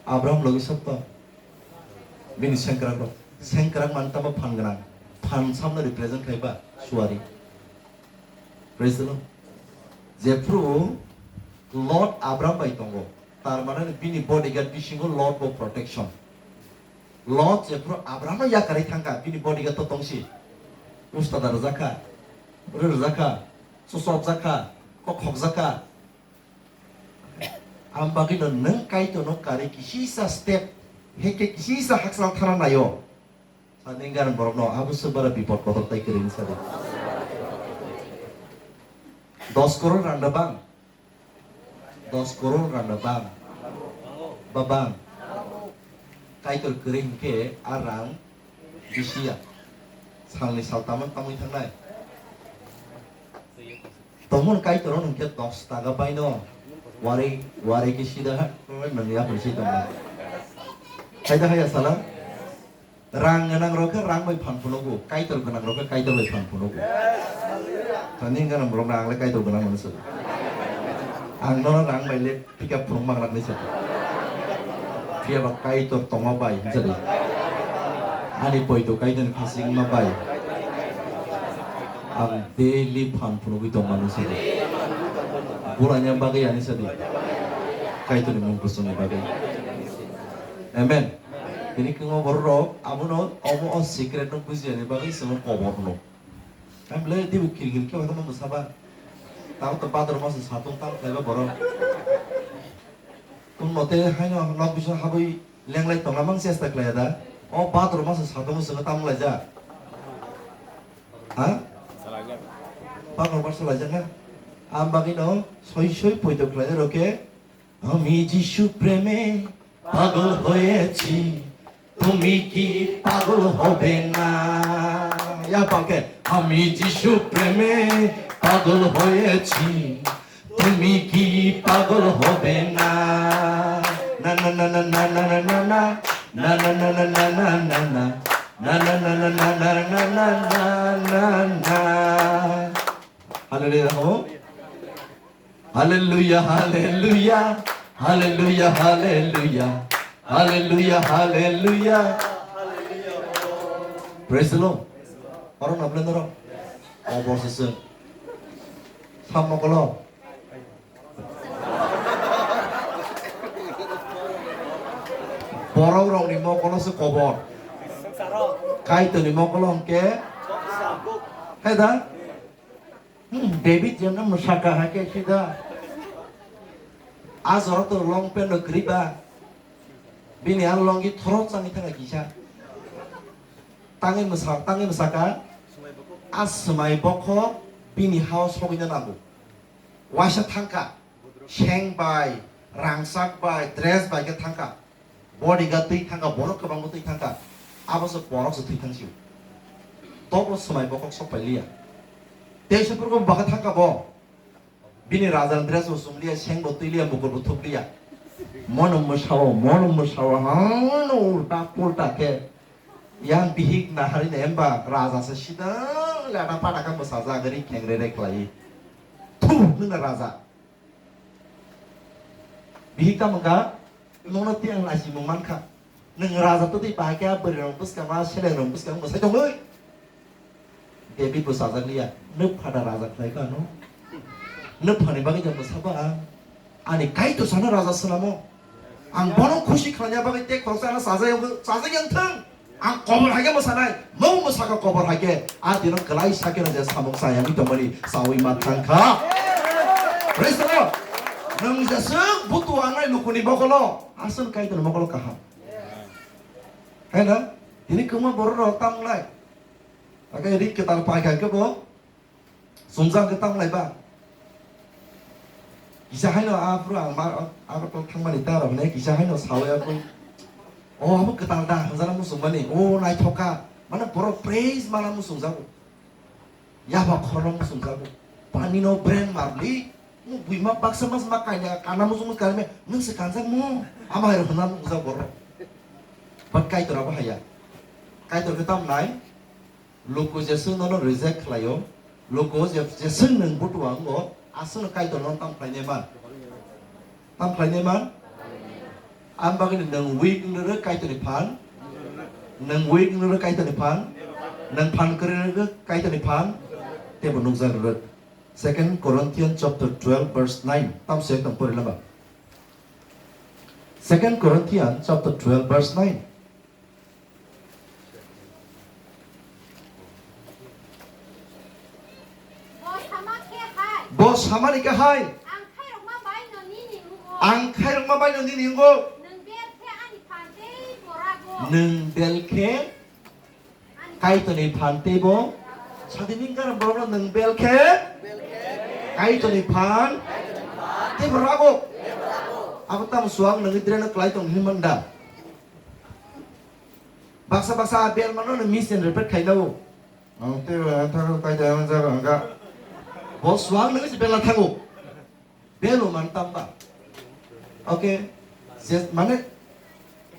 Abraham logi sabo tong? Bini sengkrak rok. Sengkrak man tamo phan gwnang. Phan samno represent khai ba suari. Praise the Lord. Jephru Lot Abraham bai tongo. Tar mane bini bodyguard bisingo Lot bo protection. Lot jephru Abraham yakarwi thangkha, bini bodyguard to tongsi. Usta da rwjakha, rwjakha, chosopjakha, kokhokjakha. Am bagwino nwng Kaitorno karwi kisisa step, heke kisisa hakchal thana naio. Sani gana borokno abo se bara bipod kotor tai kwrwi sadi. Dos koror randa bang. Dos koror randa bang. Ba bang. Kaitor kwrwi hinkhe a rang bisi ya. Salni sal tamo tamwi thangnai. Tomon Kaitor hwnkhe dos taka baino wari wari khe sida ha nang ya phunsai tongnai. Khaida haya sala. Rang gwnang rok khe rang bai phan phunugo, Kaitor gwnang rok khe Kaitor bai phan phunugo. Tani gana borok na ang le Kaitor gwnang mano sadi. Ang no rang bai le pickup phunuk mang laknai sadi. Phiya ba Kaitor tongma bai hinsa di. Ani poito Kaitor ni phasing ma bai. Ang daily phan phunugwi tong mano sadi. Buranya bagwi ani sadi. Kaitor ni mung kusung ni bagwi. Amen. Tini kwbangma borok rok abono omo o secret no bujiya ni bagwi chwngno kobor hwno. Ang belai dibo kirkir khe hono mwsaba. Tamo to bador masa satung tamo khlaiba borok. Tun mote haino nok bisingo habwi lenglai tongna mang chesta khlaiya da. O bador masa satung chwngno tamo laijak. Ha? Bador masa laijak na. Am bagwi no soi soi poito khlai rok khe. আমি যিশু প্রেমে পাগল হয়েছি, তুমি কি পাগল হবে না? Ya pake, আমি যিশু প্রেমে পাগল হয়েছি, তুমি কি পাগল হবে না? না, না, না, না। না, না, না, না, না। না, না, না, না, না। Hallelujah, ho. Hallelujah, hallelujah, hallelujah, hallelujah, hallelujah, hallelujah. Praise the Lord. Oro na belai norok. Obor se chwng. Sam mokolo. Borok rokni mokolo se kobor. Kaitorni mokolo hwnkhe. Hai da? Hmm, David jemno mwsaka hakhe sida. A jora to long pant no kwrwi ba. Bini a longi thorok changwi thangkha kisa. Tangwi mwsa, tangwi mwsaka. A swmai bokhok bini hao sogwina nango. Waisa thangkha. Seng bai, rangchak bai, dress bai khe thangkha. Bodyguard twi thangkha, borok kwbangma twi thangkha. Abo se borok se thwi thangsio. Tokbo swmai bokhok sok pai liya. Tei se phuru bo bwkha thangkha bo. Bini rajan dress bo chum liya, seng bo twi liya, mukur bo thup liya. Mono mwsao, mono mwsao, hano ulta pulta khe. Yang bihik naharwi na hemba raja se sidang lada pada khe mwsajak ri khengre re khlai. Thu hwnna raja. Bihik tamo kha, nono tiyang lasimung mankha. Nwng raja totwi bahai khe bwrwi rok bwskang ma seleng rok bwskang mwsai tongwi. David bo sajak liya, nwk phada raja khlai kha no. Nwk phani bagwi jang mwsa ba ang. Ani Kaitor sano raja swnamo. Ang bono khusi khlaina bagwi tei khoroksa ano sajak yang, sajak yang thang. Ang kobor hai khe mwsanai, mung mwsakha kobor hai khe. A dino kwlai sakhe no je samung sayangwi tongmani sawi ma thang kha. Praise the Lord. Nwng jeswk butu angnai lukuni mokolo, aswk Kaitor mokolo kaham. Hai na? Tini kwma borok rok tam wngnai. Ake ri kwtal pai kha khe bo. Sumjang khe tamo lai ba? Kisa haino aphuru ang ma, agartala thangmani ta rok hinai kisa haino sawi aphuru. O abo kwtal da hwnjana muchungmani. O naithok kha. Mane borok praise mana muchungjago. Yaba khorno muchungjago. Pani no brand marli. Mo buima baksa mas ma kaina kana muchung kaina nung se kanjak mo. Ama hai hwnna muchungjago borok. But Kaitor abo haya. Kaitor khe tamo nai? Luku jeswk nono reject khlaio, luku je-, jeswk nwng butua wngo, aswkno Kaitor nono tam khlainai man. Tam khlainai man? Am bagwino nwng weak wngwi rwrwk Kaitorni phan, nwng weak wngwi rwrwk Kaitorni phan, nwng phan kwrwi rwrwk Kaitorni phan, teibo nukjak rwrwk. Second Corinthians chapter twelve verse nine, tam se ekdom pori lama. Second Corinthians chapter twelve verse nine. Bo sama khe hai. Bo samani khe hai. Ang khairokma bai no nini wngo. Ang khairokma bai no nini wngo. Nwng bel khe ani phan tei bo rago. Nwng bel khe Kaitorni phan tei bo. Sadini garam borok nwng bel khe Kaitorni phan tei bo rago. Abo tamo suang nwngwi dreno klai tong hinwi man da. Baksa baksa a bel mano no misinterpret khaina o. Ang tei ba thang kai da ang jaga ang ga. Bo suang nang si bela thango. Belo man tamba. Okay. Je mane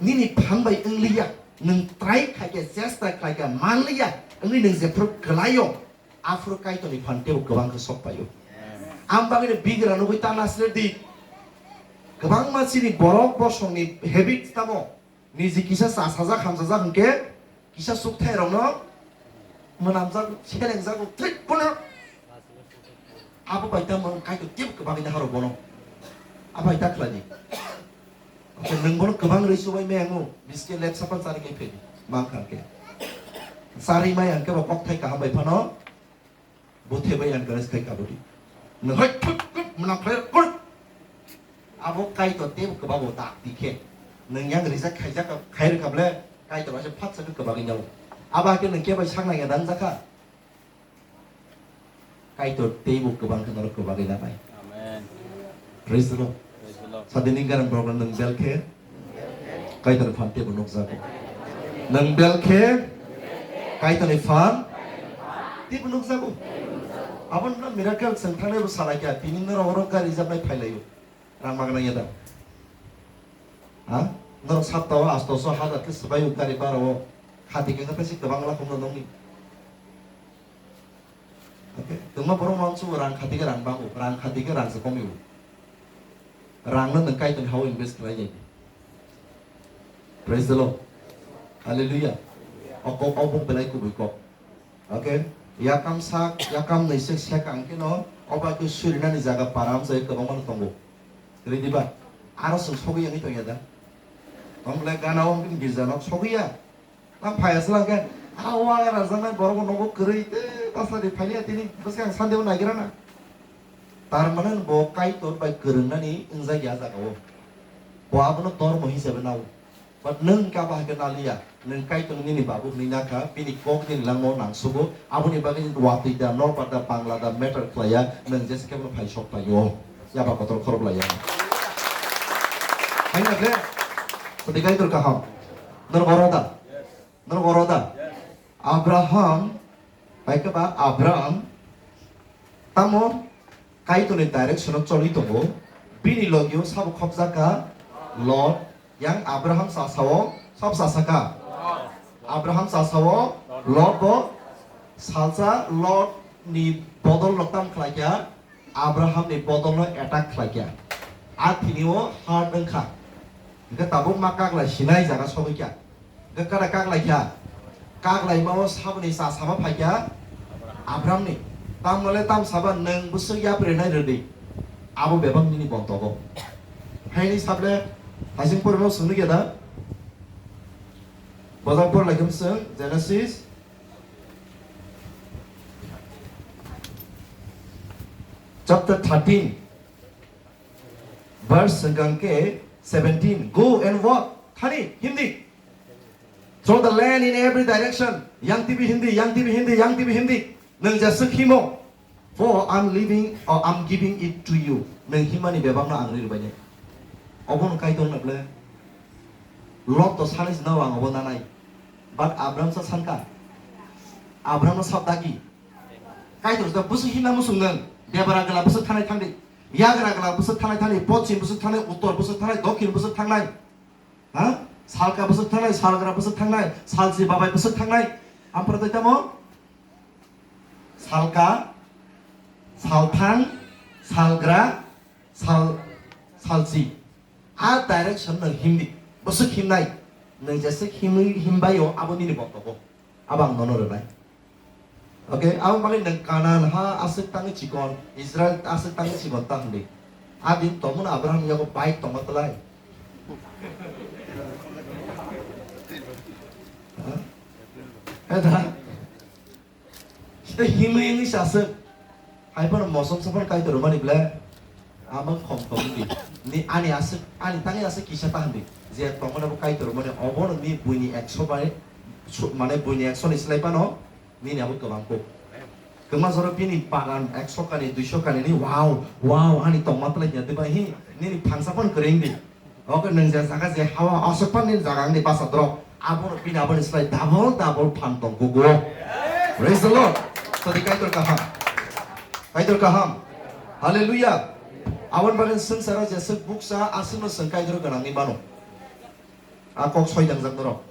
nini phan bai wng liya. Nwng try khai khe chesta khai khe man liya. Wngwi nwng jephru kwlaio. Aphuru Kaitorni phan tebo kwbang khe sok paio. Ang bagwi no bigra nugwi ta nasle di. Kwbangma chini borok bosongni habits tamo. Niji kisa cha sajak hamsajak hwnkhe kisa sukthai rokno mwnamjago, selengjago, thik phano. Abo bai tamo Kaitor tebo kwbangwi naharo bono. Abai ta khlai di. Hwnkhe nwng bono kwbang rwi chubai maya wngo, biske lep sapan chari kai phai di. Mankha khe. Chari maya hwnkhe bo kokthai kaham bai phano. Bo thebwi encourage khai kabudi. Nwng hai thuk thuk mwnam khlai kut. Abo Kaitor tebo kwbago ta tikhe. Nwng yang reject khaijak kha, khai rwkha ble Kaitor ase phat sakhe kwbagwi nyago. Abo hakhe nwng kebo saknai ya dang jakha. Kaitor tebo kwbang khe norok kwbagwi nanai. Amen. Praise the Lord. Praise the Lord. Sadini garam borok nwng bel khe Kaitor phan tebo nukjago. Nwng bel khe Kaitorni phan tebo nukjago. Abo no miracle chwng thangnai bo salai kha. Tini norok oro gari rijapnai phailaio. Rang magna ya da. Ha? Norok saptao astoso hajar khe swbaio gari bara o. Khati khe khe tei si kwbang lakhumno nongni. Okay. Tongma borok mang sugo rang khati khe rang bango, rang khati khe rang se komiwo. Rang no nwng Kaitor hao invest khlai nai. Praise the Lord. Hallelujah. O kok o bung belai kubui kok. Okay. Yakam sak, yakam nai se sek ang khe no, oba khe surinani jaga param jai kwbangma no tongo. Ready ba? Aro song sogwi yang tong ya da. Tong le gana o girja nok sogwi ya. Tam phai aswk khe, a o aga rajak nai borok bo nogo kwrwi te ta sadi phai liya tini bwskang Sunday o naigira na. Tar mane bo Kaitor bai kwrwng nani wngjak ya jaga o. Bo abono dormo hisabe nao. But nwng khe abo hai khe na liya, nwng Kaitor nini babu hwnwi na kha, bini kok nini langma o nang sugo, aboni bagwi watwi da, nokbar da, bangla da matter khlai ya, nwng jesa khe bono phai sok phai o. Yaba kotor khorok lai ya. Hai na khe, sadi Kaitor kaham. Norok oro da? Norok oro da? Abraham, bai khe ba Abraham, tamo Kaitorni direction o choli tongo, bini logi o sabo khopjak kha Lot, yang Abraham chasao sabo chasakha. Abraham chasao Lot bo salsa Lot ni bodol no tam khlai kha, Abraham ni bodol no attack khlai kha. A thini o hard wng kha. Hwnkhe tabuk ma kaklai sinai jaga sogwi kha. Hwnkhe kada kaklai kha? Kaklaima o saboni chasama phai kha Abraham ni. Tamole tam saba nwng bwswk yapri nai rwdi. Abo bebak nini bontogo. Haini sable hasing pore no swngwi kha da? Bojak por laikha bwswng Genesis chapter thirteen, verse hwnkha khe seventeen. Go and walk. Thani, himdi. Through the land in every direction. Yang T V himdi, yang T V himdi, yang T V himdi. Nwng jeswk himo. For I'm leaving or I'm giving it to you. Nwng himani bebakno ang rwi rwbainai. Obono Kaitor hwnna ble. Lot to sanai sina ang obo nanai. But Abram sa sanka. Abram no sab dagi. Kaitor sa bwswk himna muchung nwng. Debra gala bwswk thanai thangdi. Yagra gala bwswk thanai thani. Pochim bwswk thanai. Uttor bwswk thanai. Dokhin bwswk thangnai. Ha? Salka bwswk thangnai. Salgra bwswk thangnai. Salchi babai bwswk thangnai. Ampra tei tamo? Salka, salthang, salgra, sal, salchi. A direction no himdi. Bwswk himnai. Nwng jeswk himwi himbaio abo nini bontogo. Abo ang nono rwnai. Okay, abo bagwi nwng Kanan ha aswk tangwi chikon, Israel aswk tangwi chikon ta hwndi. A din tongmano Abraham yago bike tongma twlai. Ha? Eta. Sita himwi wngwi saswk. Hai phano mosom saphano Kaitor rwmani ble. Amang khom khom wngdi. Ni ani aswk, ani tangwi aswk kisa ta hwndi. Je tongmani abo Kaitor rwmani, obono ni buini ekso bai, su-, mane buini ekso ni slai phano nini abo kwbang kuk. Kwma jora bini bagan ekso kani, duiso kani ni, wow, wow, ani tongma twlai ya diba hi, nini phangsa phano kwrwi wngdi. Oke, nwng je jaga je hawa aswk phan ni jaga ni basa drop. Abono bini aboni slai double double phan tong kugo. Praise the Lord. Sadi Kaitor kaham. Kaitor kaham. Hallelujah. Aboni bagwi swngcharo jeswk bukcha aswkno swng Kaitor gwnangwi mano. A kok soi dangjak norok.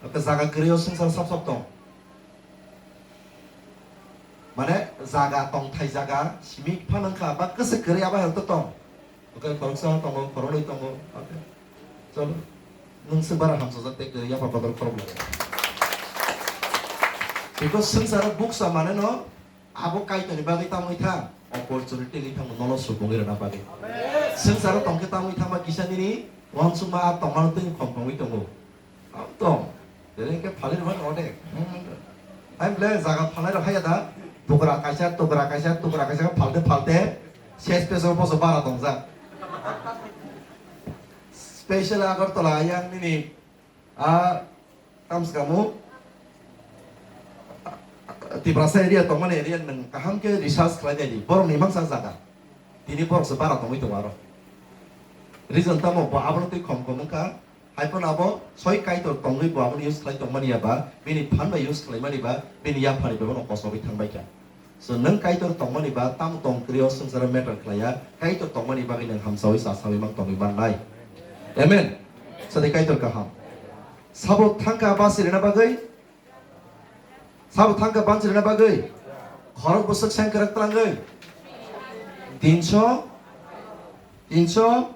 Oke, jaga kwrwi o swngcharo sap sap tong. Mane jaga tongthai jaga simi phan wngkha ba kwswk kwrwi abo hai to tong. Oke, khoroksa tongo, khoroknwi tongo. Oke. Cholo. Nwng se bara hamsajak tei kwrwi yapha bodol khoroknwi. Because swngcharo bukcha mane no abo Kaitorni bagwi tamwi thang, opportunity ni thangno nono subungwi rwna bagwi. Swngcharo tongkhe tamwi thangma kisa nini uansukma a tongmano twi khom khomwi tongo. Tong. Tere ke phalwi rwmani onek. Hai ble jaga phalnai rok haiya da. Tukra kaisa, tukra kaisa, tukra kaisa phalte phalte ses peso boso bara tongjak. Special Agartala yang nini a tamsikamu Tiprasa area tongmani area nwng kaham khe research khlai nai di. Borok ni mangsa jaga. Tini borok se bara tongwi tongo aro. Reason tamo bo abono twi khom khom wngkha. Hai phano abo soi Kaitor tongwi bo abono use khlai tongmani ya ba, bini phan bai use khlaimani ba, bini yaphani bai bono kosogwi thangbai kha. So, nwng Kaitor tongmani ba, tamo tong kwrwi o swngcharo matter khlai ya, Kaitor tongmani bagwi nwng hamsawi chasawi mang tongwi mannai. Amen. Sadi Kaitor kaham. Sabo thangkha basi rwna bagwi? Sabo thangkha bansi rwna bagwi? Khorok bwswk sengkwrak twlangwi? Tinso? Tinso?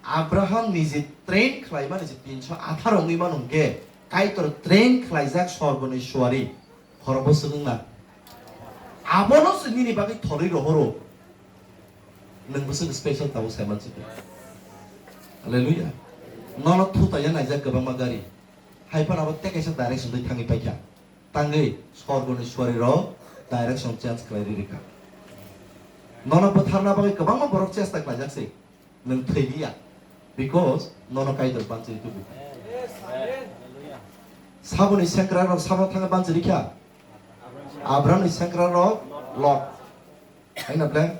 Abraham ni je train khlaimani je tinso atharo wngwi mano hwnkhe, Kaitor train khlaijak sorgoni suari khorokbo swkang na. Abono se nini bagwi thorwi rohoro. Nwng bwswk special tabuk saiman sidi. Hallelujah. Nono thuta ya naijak kwbangma gari. Hai phano abo tei kaisa direction dwi thangwi paikha. Tangwi sorgoni suari rok direction change khlai riri kha. Nono bwtharna bagwi kwbangma borok chesta khlaijak se. Nwng thwi liya, because nono Kaitor banchwi tubu. Saboni sengkrak rok sabo thangwi banchwi rikha. Abrahamni sengkrak rok Lot. Haino ble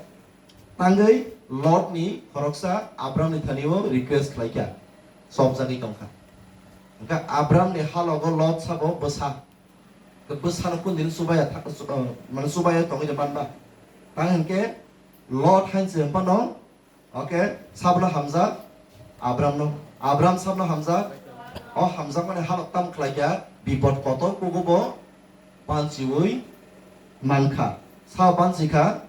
tangwi Lotni khoroksa Abrahamni thani o request khlaikha. Sobjagwi tongkha. Hwnkhe Abrahamni halogo Lot sabo bwsa. Bwsano kundini chubaya tha-, chu-, uh, mane chubaya tongwi de manba. Tang hwnkhe Lot hainse hwnphano. Oke, sabno hamjak Abramno. Abram sabno hamjak. O hamjakmani halok tam khlaikha, bipod kotor kugo bo panchiwi mankha. Sao panchikha?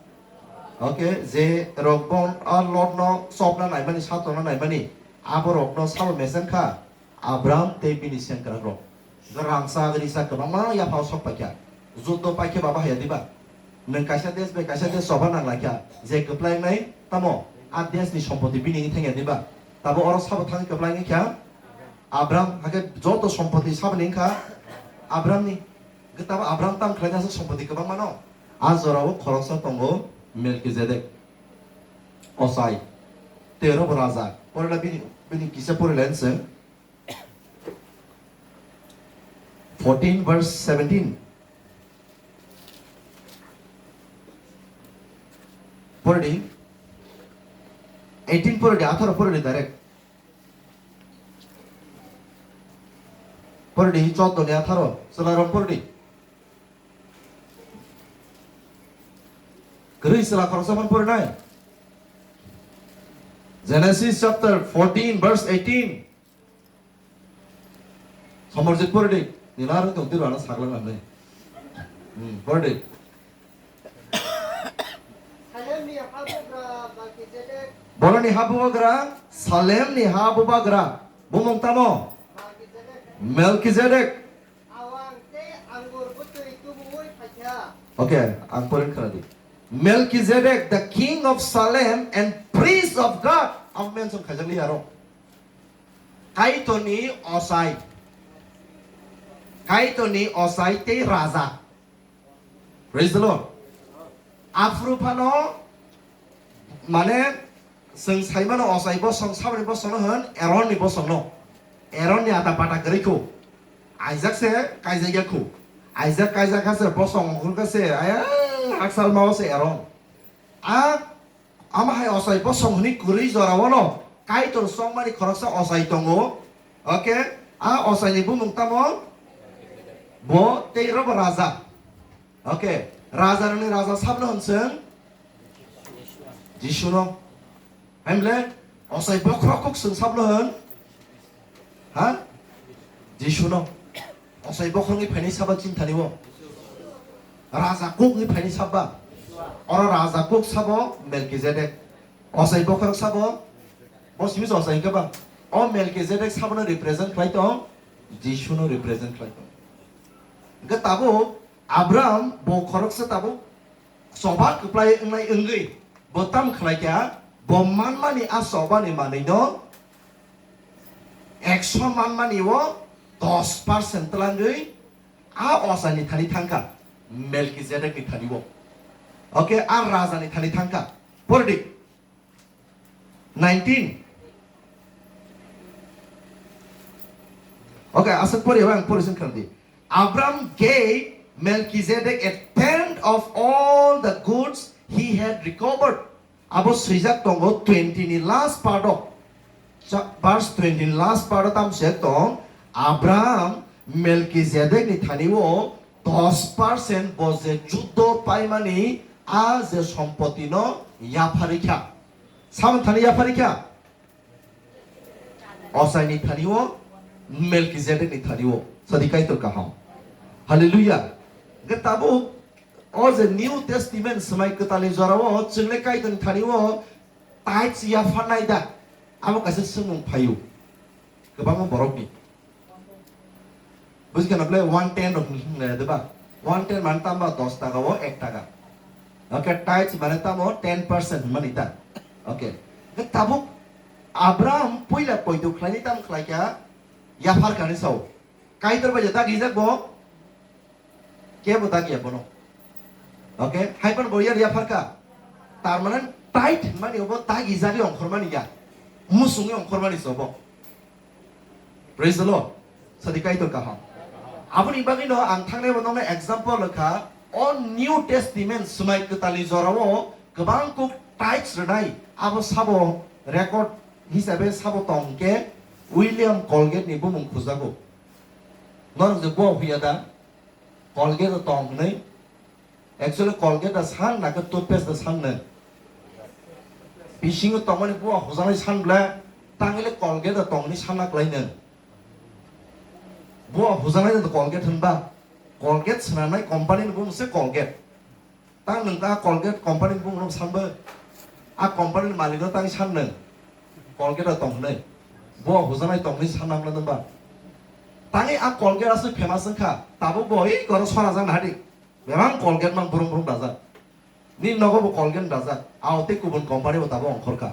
Okay, je rok bon a Lot no chopna naimani, satokna naimani, abo rokno sao mesenkha? Abram tei bini sengkrak rok. Rangchak risa kwbangma yaphao sok paikha. Juddo paikhe baba haya diba? Nwng kaisa des bai kaisa des choba nang laikha. Je kwplai wngnai tamo a des ni sompoti bini wngwi thangya diba? Tabo oro sabo thangwi kwplai wngkha. Abram, hakhe joto sompoti saboni wngkha Abramni. Hwnkhe tamo Abram tam khlaina aswk sompoti kwbangma no? A jorao khoroksa tongo Melkizedek. Ochai. Tei oro bo raja. Porela bini, bini kisa porela nswng. Fourteen verse seventeen. Poredi. Eighteen poredi, atharo poredi direct. Poredi, choddo ni atharo, chwla rok poredi. Kwrwi chwla khoroksa phano porinai. Genesis chapter fourteen, verse eighteen. Somorjit poredi, nila rok tong tiro ano saklang namni. Hmm, poredi. Salemni habugra Melkizedek. Boroni habugra, Salemni habugra. Bumung tamo? Melkizedek. Melkizedek. Awang tei angur bwtwi tubuwi phaikha. Okay, ang porin khna di. Melkizedek, the king of Salem and priest of God. Ang mention khaijak liya ro. Kaitorni ochai. Kaitorni ochai tei raja. Praise the Lord. Aphuru phano, mane, chwng saimano ochai bosong, saboni bosongno hwn, Eronni bosongno. Eronni ata pata kwrwi kho. Aijak se kaijak ya kho. Aijak kaijak kha se bosong ongkhor kha se, aya, hakchal mao se Eron. A Amo hai ochai bosong hwnwi kwrwi jorao no Kaitor chongmani khoroksa ochai tongo. Okay, a ochaini bumung tamo? Bo tei robo raja. Okay, rajarokni raja sabno hwn chwng? Jisuno. Hemle ochai bokhorok kuk chwng sabno hwn? Ha? Jisuno. Ochai bokhorokni phainai saba chini thani o? Raja kukni phainai saba? Oro raja kuk sabo Melkizedek. Ochai bokhorok sabo? Bo simi se ochai hwnkhe ba? O Melkizedek sabono represent khlai tong? Jisuno represent khlai tong. Hwnkhe tabuk Abram bo khoroksa tabuk choba kwplai wngnai wngwi bo tam khlai kha, bo manmani a chobani manwino ekso manmani o dos percent twlangwi a ochaini thani thangkha, Melkizedekni thani o. Okay, a rajani thani thangkha. Pordi. Nineteen. Okay, aswk pori, ang pori sing khaldi. Abram gave Melchizedek a tenth of all the goods he had recovered. Abo swijak tongo twenty ni last part o. Cha-, verse twenty ni last part o tam swijak tong, Abram Melchizedek ni thani o dos percent bo je juddo paimani a je sompoti no yapharikha. Samung thani yapharikha? Ochaini thani o, Melchizedek ni thani o. Sadi Kaitor kaham. Hallelujah. Hwnkhe tabuk o je New Testament swmai kwtalni jorao chwng le Kaitorni thani o tithes yapharnai da? Abo kaisa swngmung phaio kwbangma borokni. Bujikha na bole one ten rok hinwi diba? One ten mane tamo dos taka o ek taka. Okay, tithes mane tamo ten percent hinmani ta. Okay. Hwnkhe tabuk Abraham puila poito khlaini tamo khlaikha? Yapharkha hinwi sao. Kaitor bai je dagijak bo? Kebo dagiya bono. Okay? Hai phano bo yar yapharkha. Tar mane tithe hinmani obo dagijagwi ongkhormani ya. Musungwi ongkhormani se obo. Praise the Lord. Sadi Kaitor kaham. Aboni bagwino ang thangnai bo nokno example wngkha, o New Testament swmai kwtalni jorao kwbang kuk tithes rwnai, abo sabo record hisabe sabo tong khe William Colgate ni bumung khujago. Norok je bo huya da? Colgate tong hwnwi. Actually, Colgate da san na khe toothpaste da san no? Bisingo tongmani buwa hujaknai san bwle, tangwi le Colgate da tong hwnwi sanna kwlai no? Bo hujanai no Colgate hwnba. Colgate swnamnai company ni bumung se Colgate. Tang nwng ta Colgate company ni bumung no san bo. A company ni malik no tang san nwng. Colgate o tong hwnwi. Bo hujanai tong hwnwi san namla nwng ba. Tangwi a Colgate aswk famous wngkha. Tabuk bo oi goro sora jang nahadi. Bebak Colgate mang brum brum dajak. Ni nogo bo Colgate dajak. Ao tei kubun company bo tabuk ongkhorkha.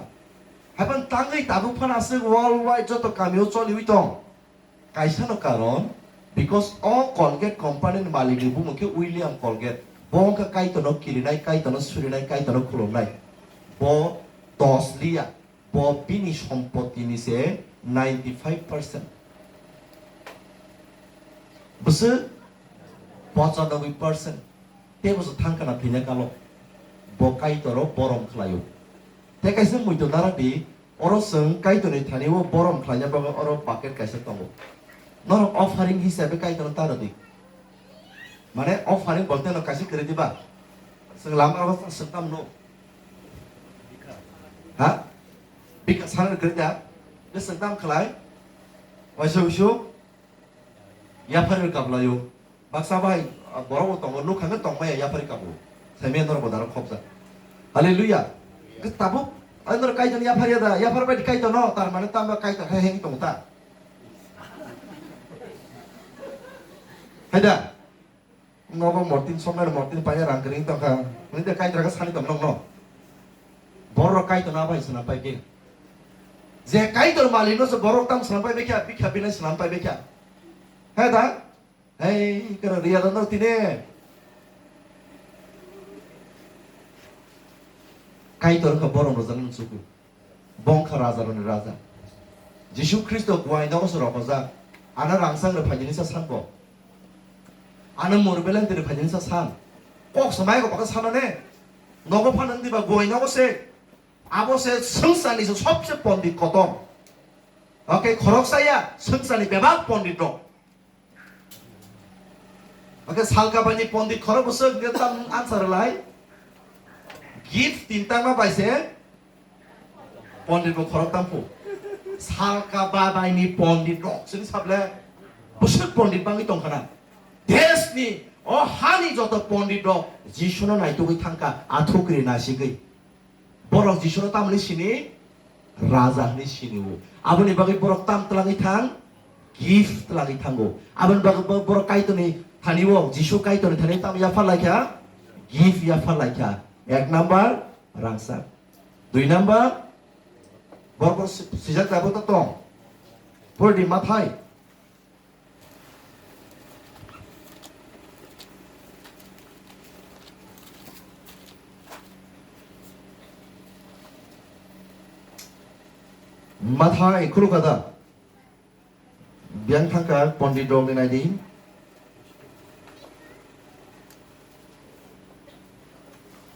Haiphano tangwi tabuk phano aswk worldwide joto kamio choliwi tong. Kaisano karon, because o Colgate company ni malik ni bumung khe William Colgate. Bo wngkha Kaitorno kirinai, Kaitorno surinai, Kaitorno khulumnai. Bo dos liya, bo bini sompoti ni se ninety five percent. Bwswk pochanoboi percent. Tei bo se thangkhana thwina kalo. Bo Kaitoro borom khlaio. Tei kaisa muitu nara di, oro chwng Kaitorni thani o borom khlaina bagwi oro bucket kaisa tongo. Norok offering hisabe Kaitorno ta rwdi. Mane offering bolte no kaisa kwrwi diba. Chwng lama rogo chwng tam no. Ha? Bika sana kwrwi da. Bwswk tam khlai. Waisa usu. Yaphari kap laio. Baksa bai, ah, borok bo tongo, nuk kha khe tong maya yaphari kapo. Saimaya norok bo daro khopjak. Hallelujah. Khe tabuk, ai norok Kaitor yaphari ya da, yaphar bai Kaitor no, tar mane tamo Kaitor hai heng tong ta. Hai da. Nogo mortin somna mortin paya rang kering tong kha. Nini de Kaitor khe sani tong nong no. Borok Kaitor na bai swnam pai khe. Je Kaitor malik no se borok tam swnam pai bekha, bikha binai swnam pai bekha. Hai da. Hei, kara riya da no tine. Kaitor kha borom rwjak nang suku. Bongkha raja roni raja. Jisu Khristo guai nogo se rokojak. Ana rangchak rw phaijini sa sanbo. Ana mur beleng tiri phaijini sa san. Kok samai ko baka sana ne. Nogo phanang diba guai nogo se. Abo se swngchar ni se sobse pondit kotor. Oke, khoroksa ya swngchar ni bebak pondit rok. Oke, salka bai ni pondit khorok bwswk hwnkhe tam answer lai. Gift tinta ma bai se pondit bo khorok tam phu. Salka ba bai ni pondit rok sini sable bwswk pondit bangwi tong khana. Desh ni o hani joto pondit rok Jisu no naitugwi thangkha athukri nasigwi. Borok Jisuno tamoni sini, raja hwnwi sini-o. Aboni bagwi borok tam twlangwi thang, gift twlangwi thango. Aboni bagwi bo-, borok Kaitorni thani-o, Jisu Kaitorni thani tam yaphar laikha, gift yaphar laikha. Ek number, rangchak. Dui number, borok si-, sijak tabuk to tong. Pordi Mathai. Mathai khulukha da? Biyang thangkha pondit rok ni naidi.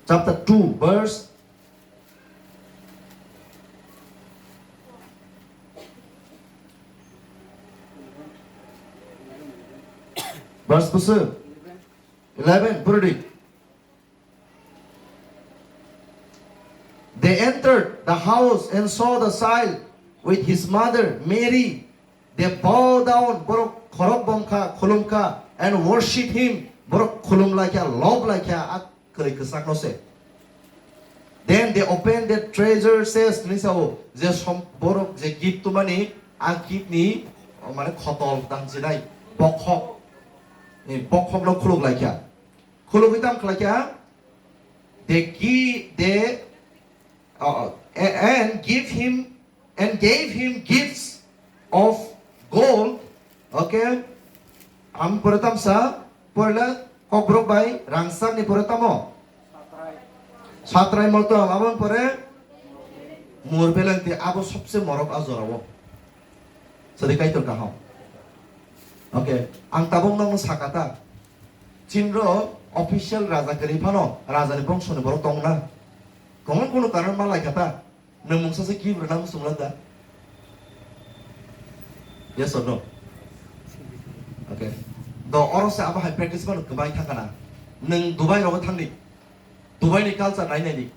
Chapter two, verse Verse bwswk? Eleven, puridi. They entered the house and saw the child with his mother Mary. They bow down, borok khorok bomkha, khulumkha, and worship him, borok khulum laikha, lob laikha, a kwrwi kwchakno se. Then they opened their treasure chests, hwnwi sao, je som-, borok je gift tumani, a gift ni, o, mane khotol tangsinai, bokhok, ni bokhokno khuluk laikha. Khulugwi tamo khlaikha? They gi-, they, uh, a-, and give him, and gave him gifts of gold. Okay? Ang pore tamsa, pore le kokborok bai rangchak ni pore tamo? Satrai motom, aboni pore mur belengti, abo sobse morok a jorao. Sadi Kaitor kaham. Okay, ang tabuk nokno sakha ta. Chinro official raja kwrwi phano rajani bongsoni borok tong na. Kwbang kunu karon ma laikha ta. Nwng mungsa se gift rwna muchung lak da? Yes or no? Okay. Do oro se abo hai practice phano kwbai thangkha na. Nwng Dubai rogo thangdi. Dubai ni culture nai nai di.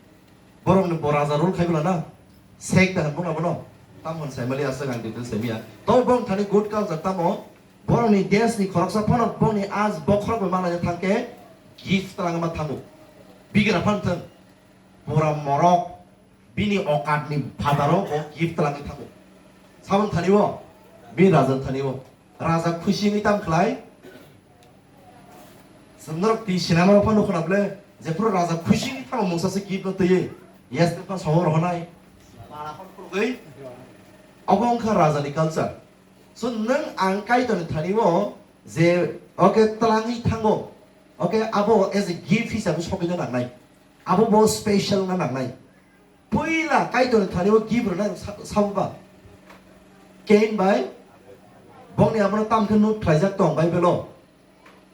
Borok ni bo raja rule khai bwla na. Sek da hwn bwna bono. Tam hwn sai mali aswk ang detail sai miya. To bong thani good culture tamo. Borokni desni khoroksa phano bongni a bokhorok bai manlaina thangkhe gift twlangma thango. Bigra phan thwng, pura morok, bini okatni phataro bo gift twlangwi thango. Saboni thani o, bini raja thani o. Raja khusi wngwi tam khlai? Chwng norok twi sinamao phano khwna ble, jephuru raja khusi wngwi thango mungsa se gift no twiwi, yes, tei phano samung rohornai. Mala phano khulugwi. Obo wngkha rajani culture. So, nwng ang Kaitorni thani o je, okay, twlangwi thango, okay, abo as a gift hisabe sogwino nangnai, abo bo special wngna nangnai. Puila Kaitorni thani o gift rwnai sa-, sabo ba? Cain bai bongni abono tam khe note khlaijak tong Bible o,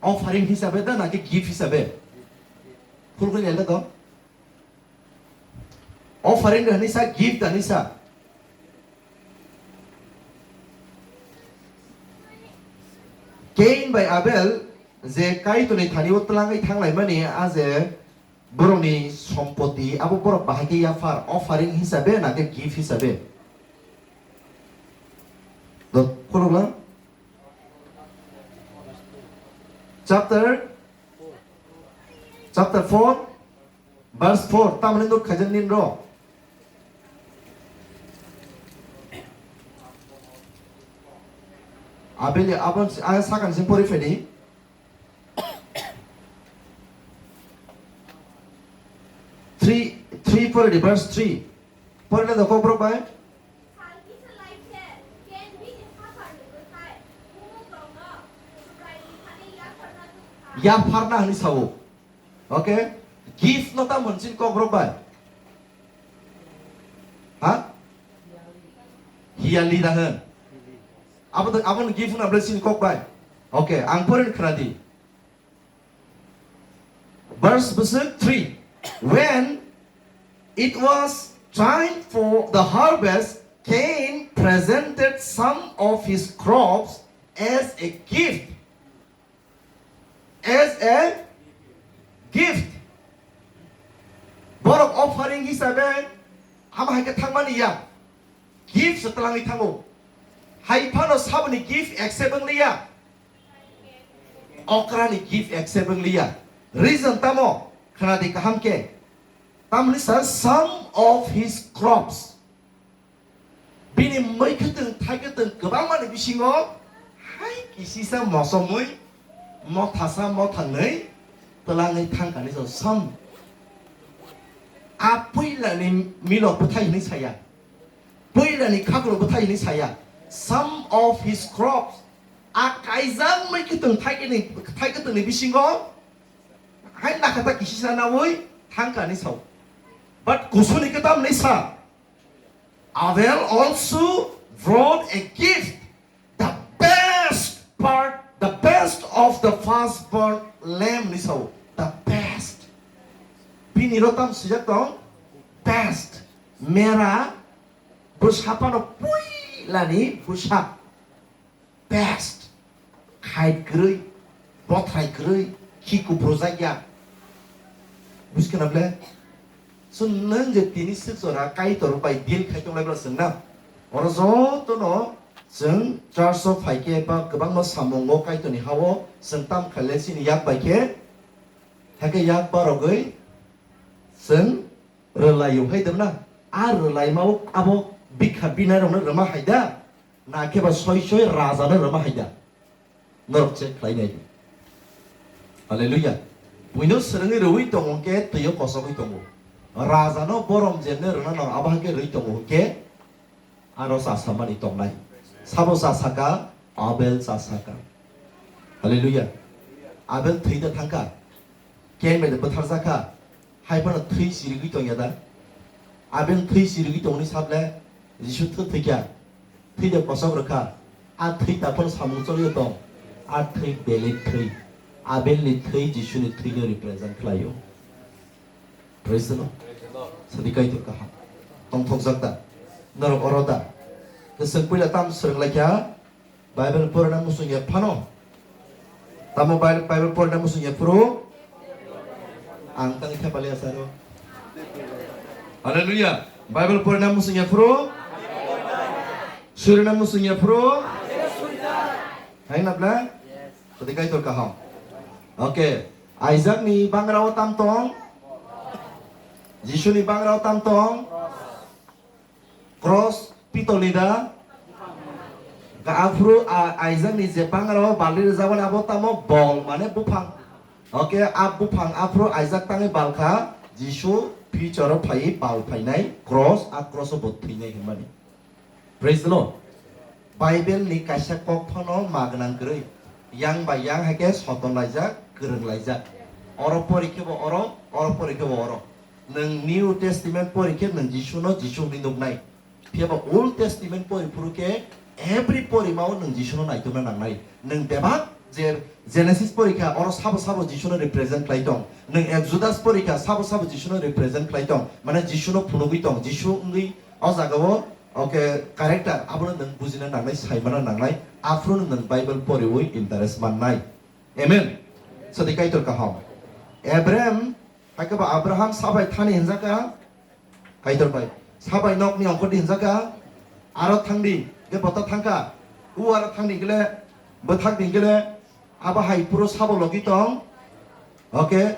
offering hisabe da naki gift hisabe? Khulgwi naila do. Offering da hinwi sa, gift da hinwi sa? Cain bai Abel je Kaitorni thani o twlangwi thanglaimani, a je borokni sompoti, abo borok bahai khe yaphar, offering hisabe na khe gift hisabe? Do, khulugla. Chapter, chapter four, verse four, tamni nuk khaijak nin ro. Abeli abon, ah, sakang sing pori phedi. Three, three pori di, verse three. Pori na do kok borok bai. Yapharna hani sao. Okay? Gift no tam hwn chini kok borok bai? Ha? Hiyali da hwn. Abo, abo ni gift na ble chini kok bai? Okay, ang porin khna di. Verse bwswk three. When it was time for the harvest, Cain presented some of his crops as a gift. As a gift. Borok offering hisabe ama hai khe thangmani ya. Gift se twlangwi thango. Hai phano saboni gift accept wng liya. Okrani gift accept wng liya. Reason tamo? Khna di kaham khe. Tamni sa some of his crops. Bini mui kwtwng thai kwtwng kwbangmani bisingo hai kisisa mosomwi mothasa mothangnwi twlangwi thangkani so some. A puilani milok bwthai hwnwi saya, puilani khaklo bwthai hwnwi saya, some of his crops, a kaijak mui kwtwng thai kwtwngni bisingo hai nakhata kisisa nawi thangkani sao. But kusuni kwtamni sa, Abel also brought a gift, the best part, the best of the firstborn lamb ni sao, the best. Bini ro tam swijak tong, best. Mera bwsa phano puilani bwsa. Best. Khait kwrwi, bothrai kwrwi, khi kuphurjak ya. Buj khna ble? So nwng je tini swk jora Kaitor bai deal khai tonglai bwla chwng na. Oro jotono chwng church o phai khe ba kwbangma samungo Kaitorni ha-o chwng tam khaile chini yak bai khe, hakhe yak barogwi chwng rwlaio hai dwmna. A rwlaima o abo bikha binai rokno rwma hai da. Na khe ba soi soi raja no rwma hai da. Norok check khlai nai. Hallelujah. Buino swrwngwi rwui tongo hwnkhe twiyo kosogwi tongo. Raja no borom jemne rwna nang abo hai khe rwui tongo hwnkhe aro chasamani tongnai. Sabo chasaka, Abel chasaka. Hallelujah. Abel thwi da thangkha. Cain bai da bwtharjakha. Hai phano thwi chirigwi tongya da? Abel thwi chirigwi tongni sable Jisu thwi thwikha. Thwi da kosok rwkha. A thwi ta phano samung choliyo tong. A thwi belai thwi. Abel ni thwi Jisu ni thwi no represent khlaio. Praise the Lord. Sadi Kaitor kaham. Tongthokjak da? Norok oro da? Kwchwng puila tam swrwng laikha? Bible porina muchung ya phano. Tamo Bi-, Bible porina muchung ya phuru. Ang tang thepali asaro. Hallelujah. Bible porina muchung ya phuru. Surina muchung ya phuru. Hai na bla? Tadi Kaitor kaham. Oke. Isaac ni bangra o tam tong? Jisu ni bangra o tam tong? Cross pitol ni da? Ka aphuru a-, Isaac ni je bangra o balri rijak mani abo tamo bol mane buphang. Oke, a buphang aphuru Isaac tangwi balkha, Jisu future o phaiwi bal phainai, cross, a cross o bo thwinai hinmani. Praise the Lord. Bible ni kaisa kok phano ma gwnang kwrwi. Yang bai yang hai khe soton laijak, kwrwng laijak. Oro pori khe bo oro, oro pori khe bo oro. Nwng New Testament pori khe nwng Jisu no Jisu hwnwi nuknai. Phiya ba Old Testament pori phuru khe every porima o nwng Jisu no naitukna nangnai. Nwng bebak je Genesis pori kha oro sabo sabo Jisu no represent khlai tong. Nwng Exodus pori kha sabo sabo Jisu no represent khlai tong. Mane Jisu no phunugwi tong. Jisu wngwi o jaga o, oke, character abono nwng bujina nangnai, saimana nangnai. Aphuru nwng Bible poriwi interest mannai. Amen. Sadi Kaitor kaham. Abraham, hai khe ba Abraham sabai thani hinjaka. Kaitor bai, sabai nokni ongkhordi hinjaka, aro thangdi, de bota thangkha, u aro thangdi gele, bwthakdi gele, abo hai puro sabo logi tong, oke,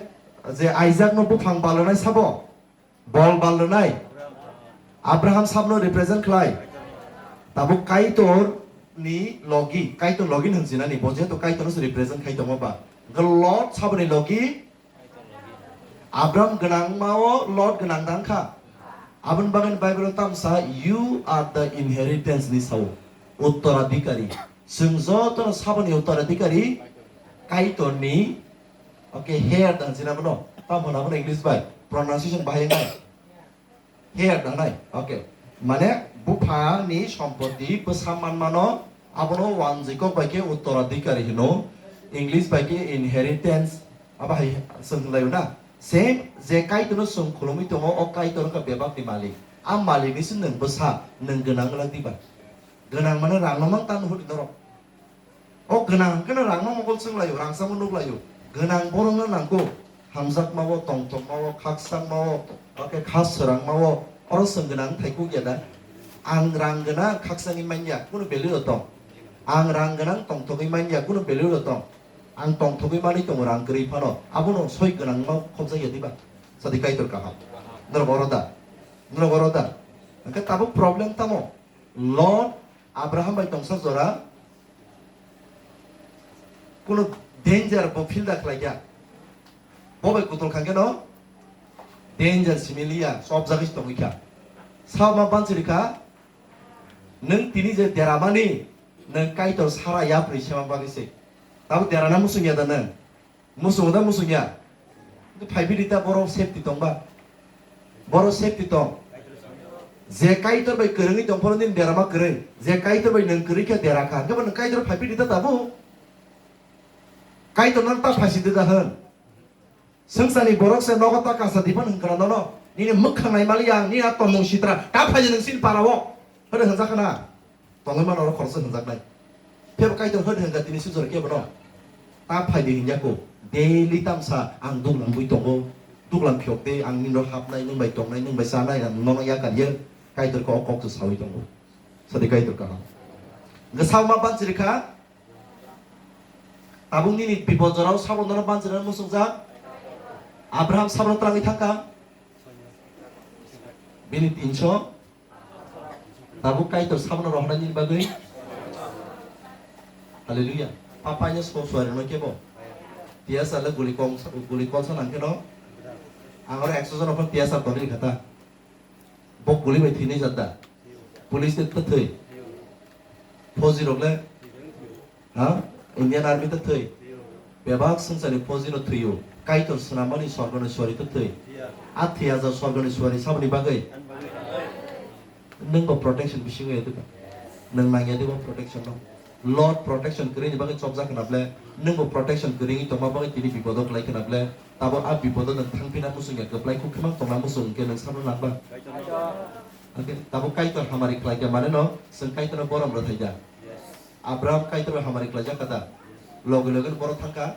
je Isaac no buphang balonai sabo, bol balonai, Abraham sabno represent khlai, tabuk Kaitor ni logi, Kaitor logi hinsinani, bo jehetu Kaitor no se represent khai tongo ba, hwnkhe Lot saboni logi, Abram gwnangma o Lot gwnang dang kha. Aboni bagwi Bible o tamsa, "You are the inheritance" ni sao. Uttoradhikari. Chwng jotono saboni uttoradhikari Kaitorni, oke, heir dang jina bono. Tamo hwnna bono English bai. Pronunciation bahai wngnai. Heir nangnai. Okay. Mane buphani sompoti bwsa manmano abono wan Jacob bai khe uttoradhikari hino. English bai khe inheritance abo hai swng laio na. Same je Kaitorno swng khulumwi tongo, o Kaitor wngkha bebakni malik. A malikni se nwng bwsa, nwng gwnang wngla diba? Gwnang mane rangno mang tang hudi norok. O gwnang hwnkhe no rangno mokol chwng laio, rang samo nuk laio. Gwnang borokno nangkuk. Hamjakma-o, tongthokma-o, khaksakma-o, oke kha swrangma-o, oro chwng gwnang thai kuk ya da? Ang rang gwnang khaksagwi man ya, kunu value rw tong. Ang rang gwnang tongthogwi man ya, kunu value rw tong. Ang tongthogwi manwi tongo rang kwrwi phano, abono soi gwnangma khobjak ya diba? Sadi Kaitor kaham. Norok oro da? Norok oro da? Hwnkhe tabuk problem tamo? Lot Abraham bai tongsa jora, kuno danger bo feel da khlai kha. Bo bai kutol kha khe no danger simi liya, chopjagwi se tongwi kha. Sao ma banchiri kha, nwng tini je deramani, nwng Kaitor sara yapri sema bagwi se. Tabo derana muchung ya da nwng? Muchungo da muchung ya? Phaiphidi ta borok safety tong ba? Borok safety tong. Je Kaitor bai kwrwngwi tong phano nini derama kwrwi. Je Kaitor bai nwng kwrwi khe dera kha. Hwnkhe bo nwng Kaitor phaiphidi ta tabuk? Kaitor nang ta phaisidi da hwn? Swngcharni borok se nogo ta kasa di phano hwn khna nono. Nini mwkhang nai mali ang, nini a tomung sitra. Ta phaidi nwng chini para o. Hwdai hwnjak khna. Tongwi mano oro khoroksa hwnjaknai. Phebo Kaitor hwd hwnkha tini sujor khe bono. Ta phaidi hwnya kho. Daily tamsa ang duglam bui tongo. Duglam phiyok de ang nini no hapnai, nwng bai tongnai, nwng bai chanai, ang nono yakar ye. Kaitor khe o kok to sawi tongo. Sadi Kaitor kaham. Hwnkhe sao ma banchiri kha? Tabuk nini bipod jorao sabo nono banchirano muchungjak? Abraham sabono twlangwi thangkha? Bini tinso? Tabuk Kaitor sabono rohornani bagwi. Hallelujah. Papaino so suarino kebo. Tiyasa le guli kong, guli kolsa nangkhe no. Ang oro ekso jona phano tiyasa toni kha ta. Bo guli bai thwinai jat da. Police le ta thwi. Fauji rok le. Ha? Indian Army ta thwi. Bebak swngcharni fauji no thwio. Kaitor swnamani sorgoni suari ta thwi. A thwi hajar sorgoni suari saboni bagwi. Nwng bo protection bisingo ya diba? Nwng nangya diba protection no? Lot protection kwrwini bagwi chopjak khna ble, nwng bo protection kwrwini tongma bagwi tini bipodo kwlai khna ble, tabo a bipodo nwng thangphina muchung ya kwplai khuk khemang tongna muchung hwnkhe nwng sabo nang ba? Okay, tabo Kaitor hamari khlai kha mane no, chwng Kaitorno borom rwthai da? Abraham Kaitor bai hamari khlaijak kha da? Logi logi no borok thang kha?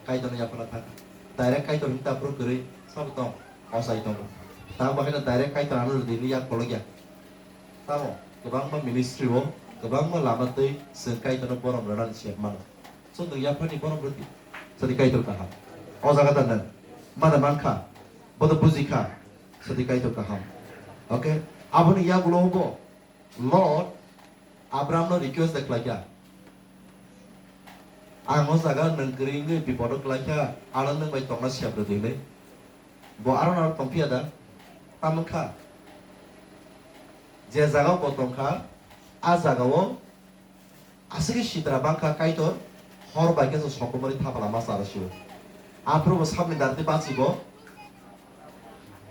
Kaitorni yaphana thang kha. Direct Kaitor hwn ta phuru kwrwi sabo tong, ochai tongo. Tamo bahai no direct Kaitor ano rwdi hwnwi yak kolok ya. Tamo kwbangma ministry o Kwbangma lama twi chwng Kaitorno borom rwnani se mano. Chwng nwng yaphani borom rwdi, sadi Kaitor kaham. O jaga da nwng mada mankha, bodo bujikha, sadi Kaitor kaham. Okay? Aboni yagulo bo Lot Abrahamno request de khlaikha. Ang o jaga nwng kwrwi wngwi bipodo kwlaikha, ano nwng bai tongna siyam rwdi hinwi. Bo aro naro tongphiya da? Tamwngkha. Je jaga o bo tongkha, a jaga o aswkhe sitra bangkha Kaitor, hor bai khe se sokomori thapla ma charo sio. Aphuru bo sabni darti bachibo,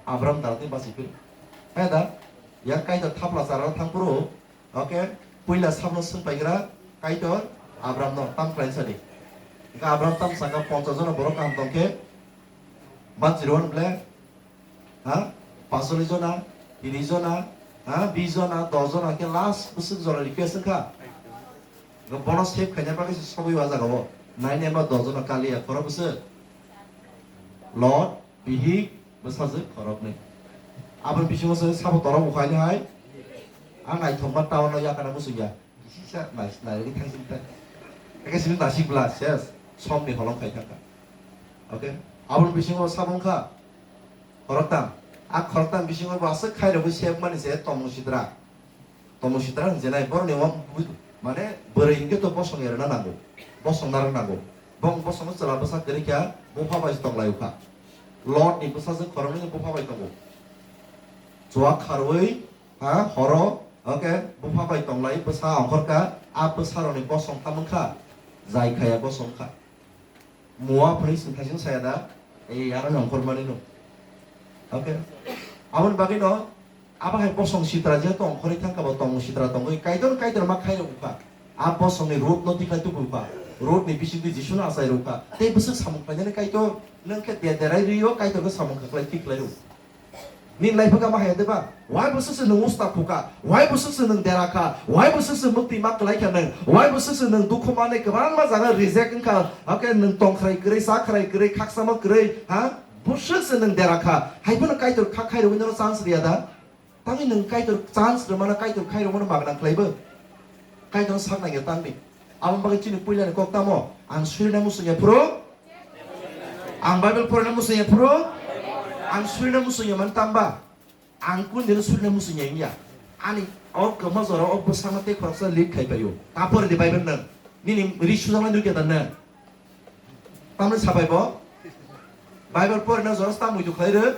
Abram darti bachi phil. He da, yang Kaitor thapla charo thangphuru, okay, puila sabno swng paigra Kaitor Abramno tam khlainsa di. Engkha Abram tam saka ponchas jona borok kaham tongkhe, bachi rwan ble, ha? Pasolli jona, tris jona, ha? Bis jona, dos jona khe last bwswk jora request wngkha. Bono save khaina bagwi se sogwi o jaga o. Nine emba dos jona kaliya khorok bwswk. Lot, bihik, bwsajwk khoroknwi. Aboni bisingo se sabo torok ukhaini hai. A naithokma town o yakana muchungya. Kisisa nai-, nairogwi thangsin ta. Eke simi nasik bla ses. Somni holong khai thangkha. Okay? Aboni bisingo sabo wngkha khoroktam. A khoroktam bisingo bo aswk khairogwi save mani se tomung sidra. Tomung sidra hinjinai boroni o bu-, mane bwrwi hinkhe to bosong erna nango. Bosong narwk nango. Bong bosongo chwla bwsa kwrwi kha, bupha bai tong lai ukha. Lot ni bwsajwk khoroknwi bupha bai tongo. Chuak kharwi, ha, horo, okay, bupha bai tong lai, bwsa ongkhor kha, a bwsa rokni bosong tamung kha, jai khaya bosong kha. Mua phani sing thasing saya da, ei, aro nongkhor mani no. Okay. Aboni bagwi no, abo hai bosong sitra je tong khori thang kabo tong sitra tongwi, Kaitor, Kaitor ma khai rok kha. A bosong ni root no tikhlai tubu kha. Root ni bising di Jisu no achai rok kha. Tei bwswk samung khlainani Kaitor, nang khe de derai rio, Kaitor khe samung khlai thik khlai rok. Nini life o kama hai de ba? Wai bo sese nwng usta phuka? Wai bo sese nwng dera kha? Wai bo sese mukti ma kwlai kha nwng? Wai bo sese nwng dukhu manwi kwbangma jaga reject wngkha? Hakhe nwng tongkhrai kwrwi, chakhrai kwrwi, khaksama kwrwi, ha? Bo sese nwng dera kha? Hai phano Kaitor kha khai rwwi nono chance riya da? Tangwi nwng Kaitor chance rwmano, Kaitor khai rwmano magna khlai bo? Kaitor sak nangya tangni. Aboni bagwi chini puilani kok tamo? Ang surina muchungya phuru? Ang Bible porina muchungya phuru? Ang surina muchungya man tamba? Ang kun dino surina muchungya wngya. Ani o kwma jora o bwsano tei khoroksa lead khai paio. Ta pori di Bible nang. Nini ri sujaknai nukya da nang. Tamni sabai bo? Bible porina jora sta muitu khlai rw?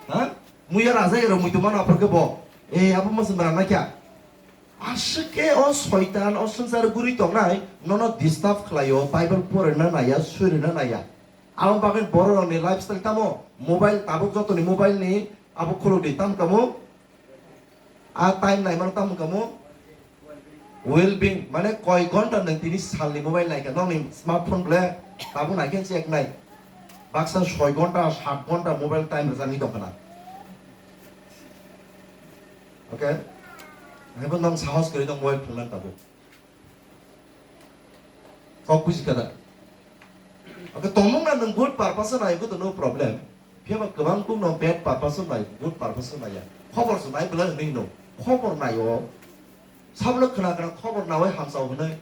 Ha? Muiya raja ero muitu mano aphor khe bo. E abo muchung mara nakya. Aswk khe o soitan o swngcharo guri tongnai nono disturb khlaio, Bible porina naiya, surina naiya. Aboni bagwi bororokni lifestyle tamo? Mobile, tabuk jotoni mobile ni abo khulukdi, tamo kamo? A time naimano tamo kamo? Well being, mane koi ghonta nwng tini salni mobile naikha, nokni smartphone ble tabuk naikhe se eknai. Baksa soi ghonta, sat ghonta mobile time rwjaknai tongkha na. Okay? Haibo nong sahos kwrwi nong mobile phungnang tabuk. Kok buji kha da? Okay, tongmung na nwng good purpose o nai, good no problem. Phiya ba kwbang kuk no bad purpose o nai, good purpose o nai ya. Khobor se nai bwlai hwnwi hino. Khobor nai o. Sabno khna khna khobor nawi hamsa o hwnwi.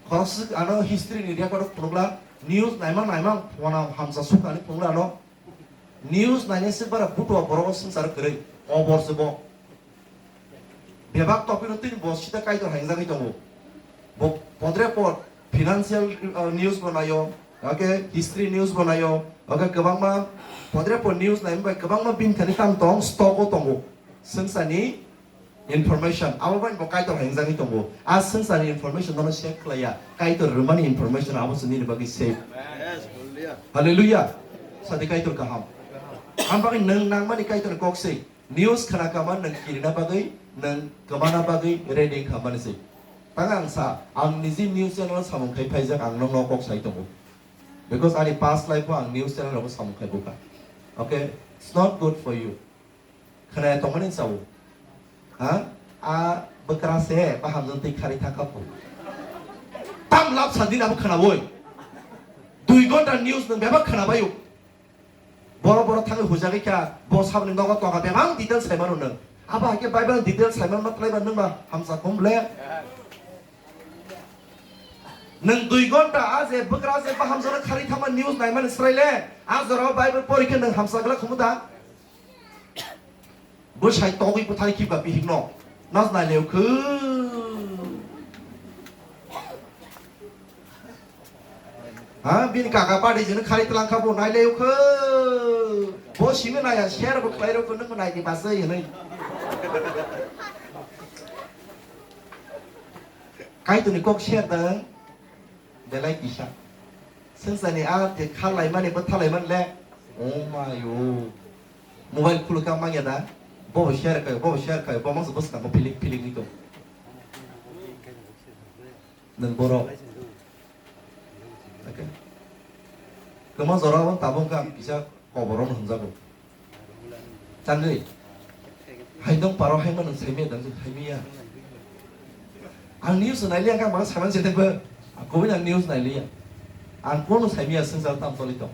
Khoroksa ano history ni record o phunukla, news naimang naimang phone hamsa suknani phunukla ano. News nainai se bara butua borok o swngchar kwrwi, obor se bo. Bebak topic no tini bo sita Kaitor hai wngjagwi tongo. Bo podre pod financial, uh, news bo naio, okay, history news bo naio, okay, kwbangma podre pod news nai bai kwbangma bini thani tam tong, stock o tongo. Swngcharni information, abo bai bo Kaitor hai wngjagwi tongo. A swngcharni information nono share khlaiya, Kaitor rwmani information abo se nini bagwi safe. Yes, hallelujah. Hallelujah. Sadi Kaitor kaham. Ang bagwi nwng nangmani Kaitor kok se. News khna kama nwng kirina bagwi, nwng kwmana bagwi ready wngkha mani se. Tang ang sa, ang niji news channel o samung khai phaijak, ang nokno kok sai tongo. Because ani past life o ang news channel rogo samung khai bukha. Okay? It's not good for you. Khna tongmani sao. Ha? A bwkra se, ba hamjwng twi khari thangkha phu. Tam lab sa din abo khna boi. Dui ghonta news nwng bebak khna baio. Boro boro thangwi hujagwi kha, bo saboni nogo tongkha, bebak detail sai mano nwng. Abo hai khe Bible detail saiman ma twlaiba nwng ba hamsa khum le. Nwng dui gonta a je bwkra je bahamjano khari thangma news naimani srai le, a jorao Bible pori khe nwng hamsa glak khumu da? Bwsai togwi bwthai khibka bihikno nas naileo khw. Ha, bini kaka padi jini khari tlang kha bo naileo khw. Bo simi naya share bo khlai rok nung nai di basai hinui. Kaitoni kok share dang. Belai kisa. Swngcharni a je kha laimani, bwtha laimani le. Oh my, oh. Mobile khulukha manya da. Bo share khai, bo share khai, bo mangsa bwskango pilik pilik ni to. Nwng borok. Okay. Kwma jora o tabuk kha kisa kobor o hwnjago. Changwi. Haidong paro haima nwng saimaya dang saimaya. Ang news nailiya kha bang saman se tengbo. Kubui ang news nailiya. Ang kono saimaya swngchar tam toli tong.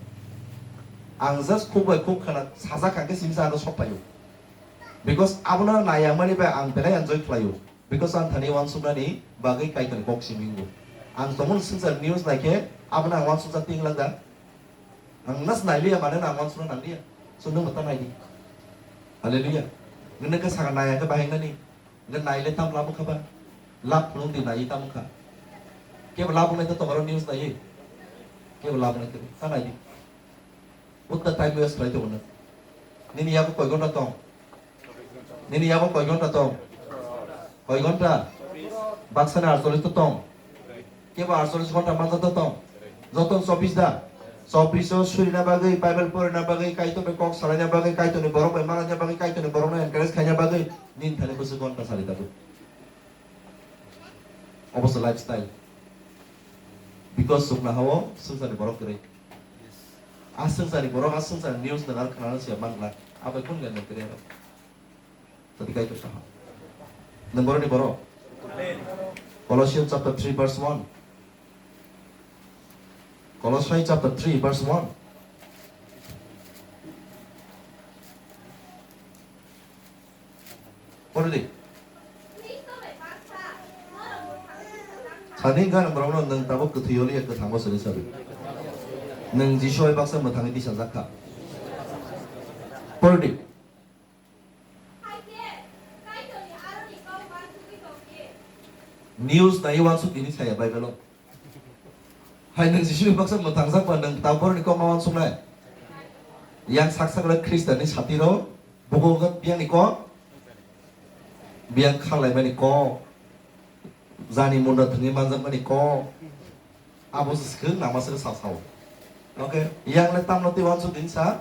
Ang just khuk bai khuk khana sajak kha khe simsa ano sok paio. Because abono naiya mani bai ang belai enjoy khlaio. Because ang thani uansuknani bagwi Kaitorni kok simi wngo. Ang tongmani swngchar news naikhe abono ang uansukjak tinglang da. Ang nas nailiya mane na ang uansukna nangliya. So nwng mata naidi. Hallelujah. Nwng khe saka naiya khe bahai nani. Nwng naile tam labo kha ba. Lab phunuk di nai tam kha. Kebo labo nai to tongro news nai. Kebo labo nai to ta naidi. Utta time waste khlai tongo nwng. Nini yago koi gonta tong? Nini yago koi gonta tong? Koi gonta? Baksani archolish to tong? Kebo archolish gonta manjak to tong? Joto chobbish da? Chobbish o surina bagwi, Bible porina bagwi, Kaitor bai kok salaina bagwi, Kaitorni borok bai malaina bagwi, Kaitorni borokno encourage khaina bagwi, nini thani bwswk gonta sari tabuk. Obo se lifestyle. Because chukna hao swngcharni borok kwrwi. A swngcharni borok, a swngcharni news nang ar khnana siya mangla. Abai kun gan nang kwrwi aro. Tadi kai kota ha. Nang borok ni borok. Colossians chapter three verse one. Colossians chapter three verse one. Pori di. Sadi gan borokno nwng tabuk kwthwi oliya kwthango sari sabi. Nwng Jisu hai baksa mwthangwi tisajak kha. Pori di. News nai uansuk tini saya Bible o. Hai nwng Jisu hai baksa mwthangjak ba nwng tabuk borokni kok ma uansuknai. Yang sak sak le Khristianni sati rok. Bugo wngkha biyangni kok, biyang kha laimani kok, jani munda thwngwi manjakmani kok, abo se swkang nangma se sa sao. Okay, yang le tamno twi uansuk din sa?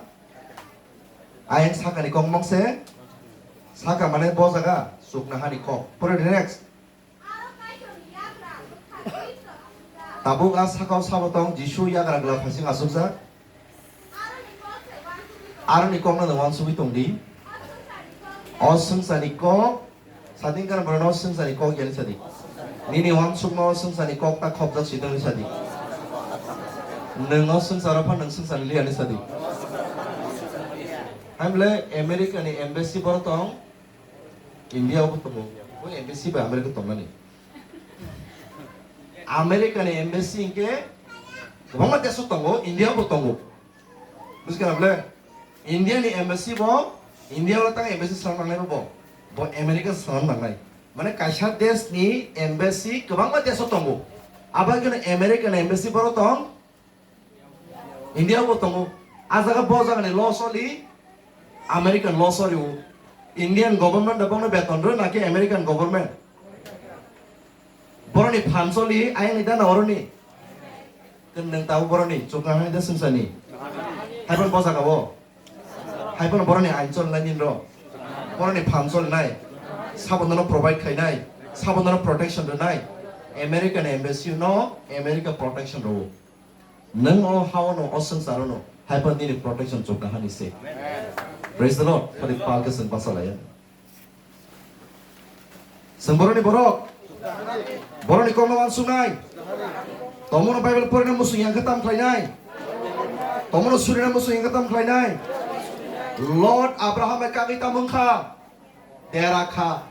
Ayang sakani kok mong se, saka mane bo jaga, chukna hani kok. Pore di next. Tabuk a sakao sabo tong, Jisu yagra glak phasing asukjak. Aroni kokno no uansugwi tong di. O swngcharni kok, sadin kana borok no o swngcharni kok yani sadi. Nini uansukma o swngcharni kok ta khopjak sitongni sadi. Nwng o swngcharo phan nwng swngcharni liyani sadi. Hamle America ni embassy borok tong. India o bo tongo, bo embassy bai America tongnani. America ni embassy hinkhe kwbangma desh o tongo, India o bo tongo. Buji kana bole? India ni embassy bo, India o tang embassy swnam nangnai bo, bo America swnam nangnai. Mane kaisa desh ni embassy kwbangma desh o tongo. Abo haikhe America ni embassy boro tong, India bo tongo. A jaga bo jagani loss oli, American loss oli o. Indian government da bongno beton rw na khe American government? Boroni phan choli, ayang ni dana oroni. Kwnwng tabo boroni, chukna hani da sungsani. Haiphano bo jaga o. Haiphano boroni ain choli nai ninro. Boroni phan choli nai. Sabo nono provide khai nai. Sabo nono protection rw nai. American embassy no America protection rw o. Nwng o hao no, o swngcharo no, hai phano nini protection chukna hani se. Praise the Lord. Khali pal khe chwng basa laiya. Chwng boroni borok, boroni kokno uansuknai. Tomono Bible porina muchung yang khe tam khlainai. Tomono surina muchung yang khe tam khlainai. Lot Abraham bai kagwi tam wngkha. Dera kha.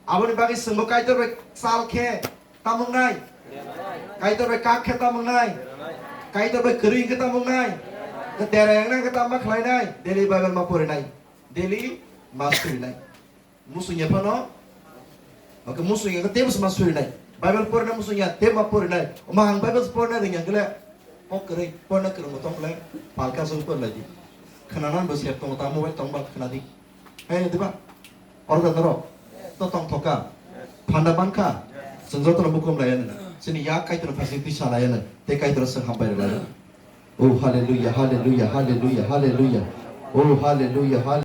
Aboni bagwi chwngbo Kaitor bai chal khe tamung nai. Kaitor bai kak khe tamung nai. Kaitor bai kwrwi khe tamung nai. Dera yang nai khe tamma khlai nai. Daily Bible ma pori nai. Daily ma suri nai. Musung ya phano. Oke, musung ya tebo ma suri nai. Bible pori nai musung ya tebo ma pori nai. Oma ang Bible pori nai ring yang kele. Pok kwrwi, pori nai kwrwng tong kele. Palka sung pori nai di. Khana nan bo sep tong ta mobile tong ba khana di. Hey, diba? Order doro. To tong thoka. Phanda mankha. Chwng jotono bukum layani. Chini yak Kaitor phasing tisa layani. Te Kaitor seng hambai layani. Oh, hallelujah, hallelujah, hallelujah, hallelujah. Oh, hallelujah, hallelujah.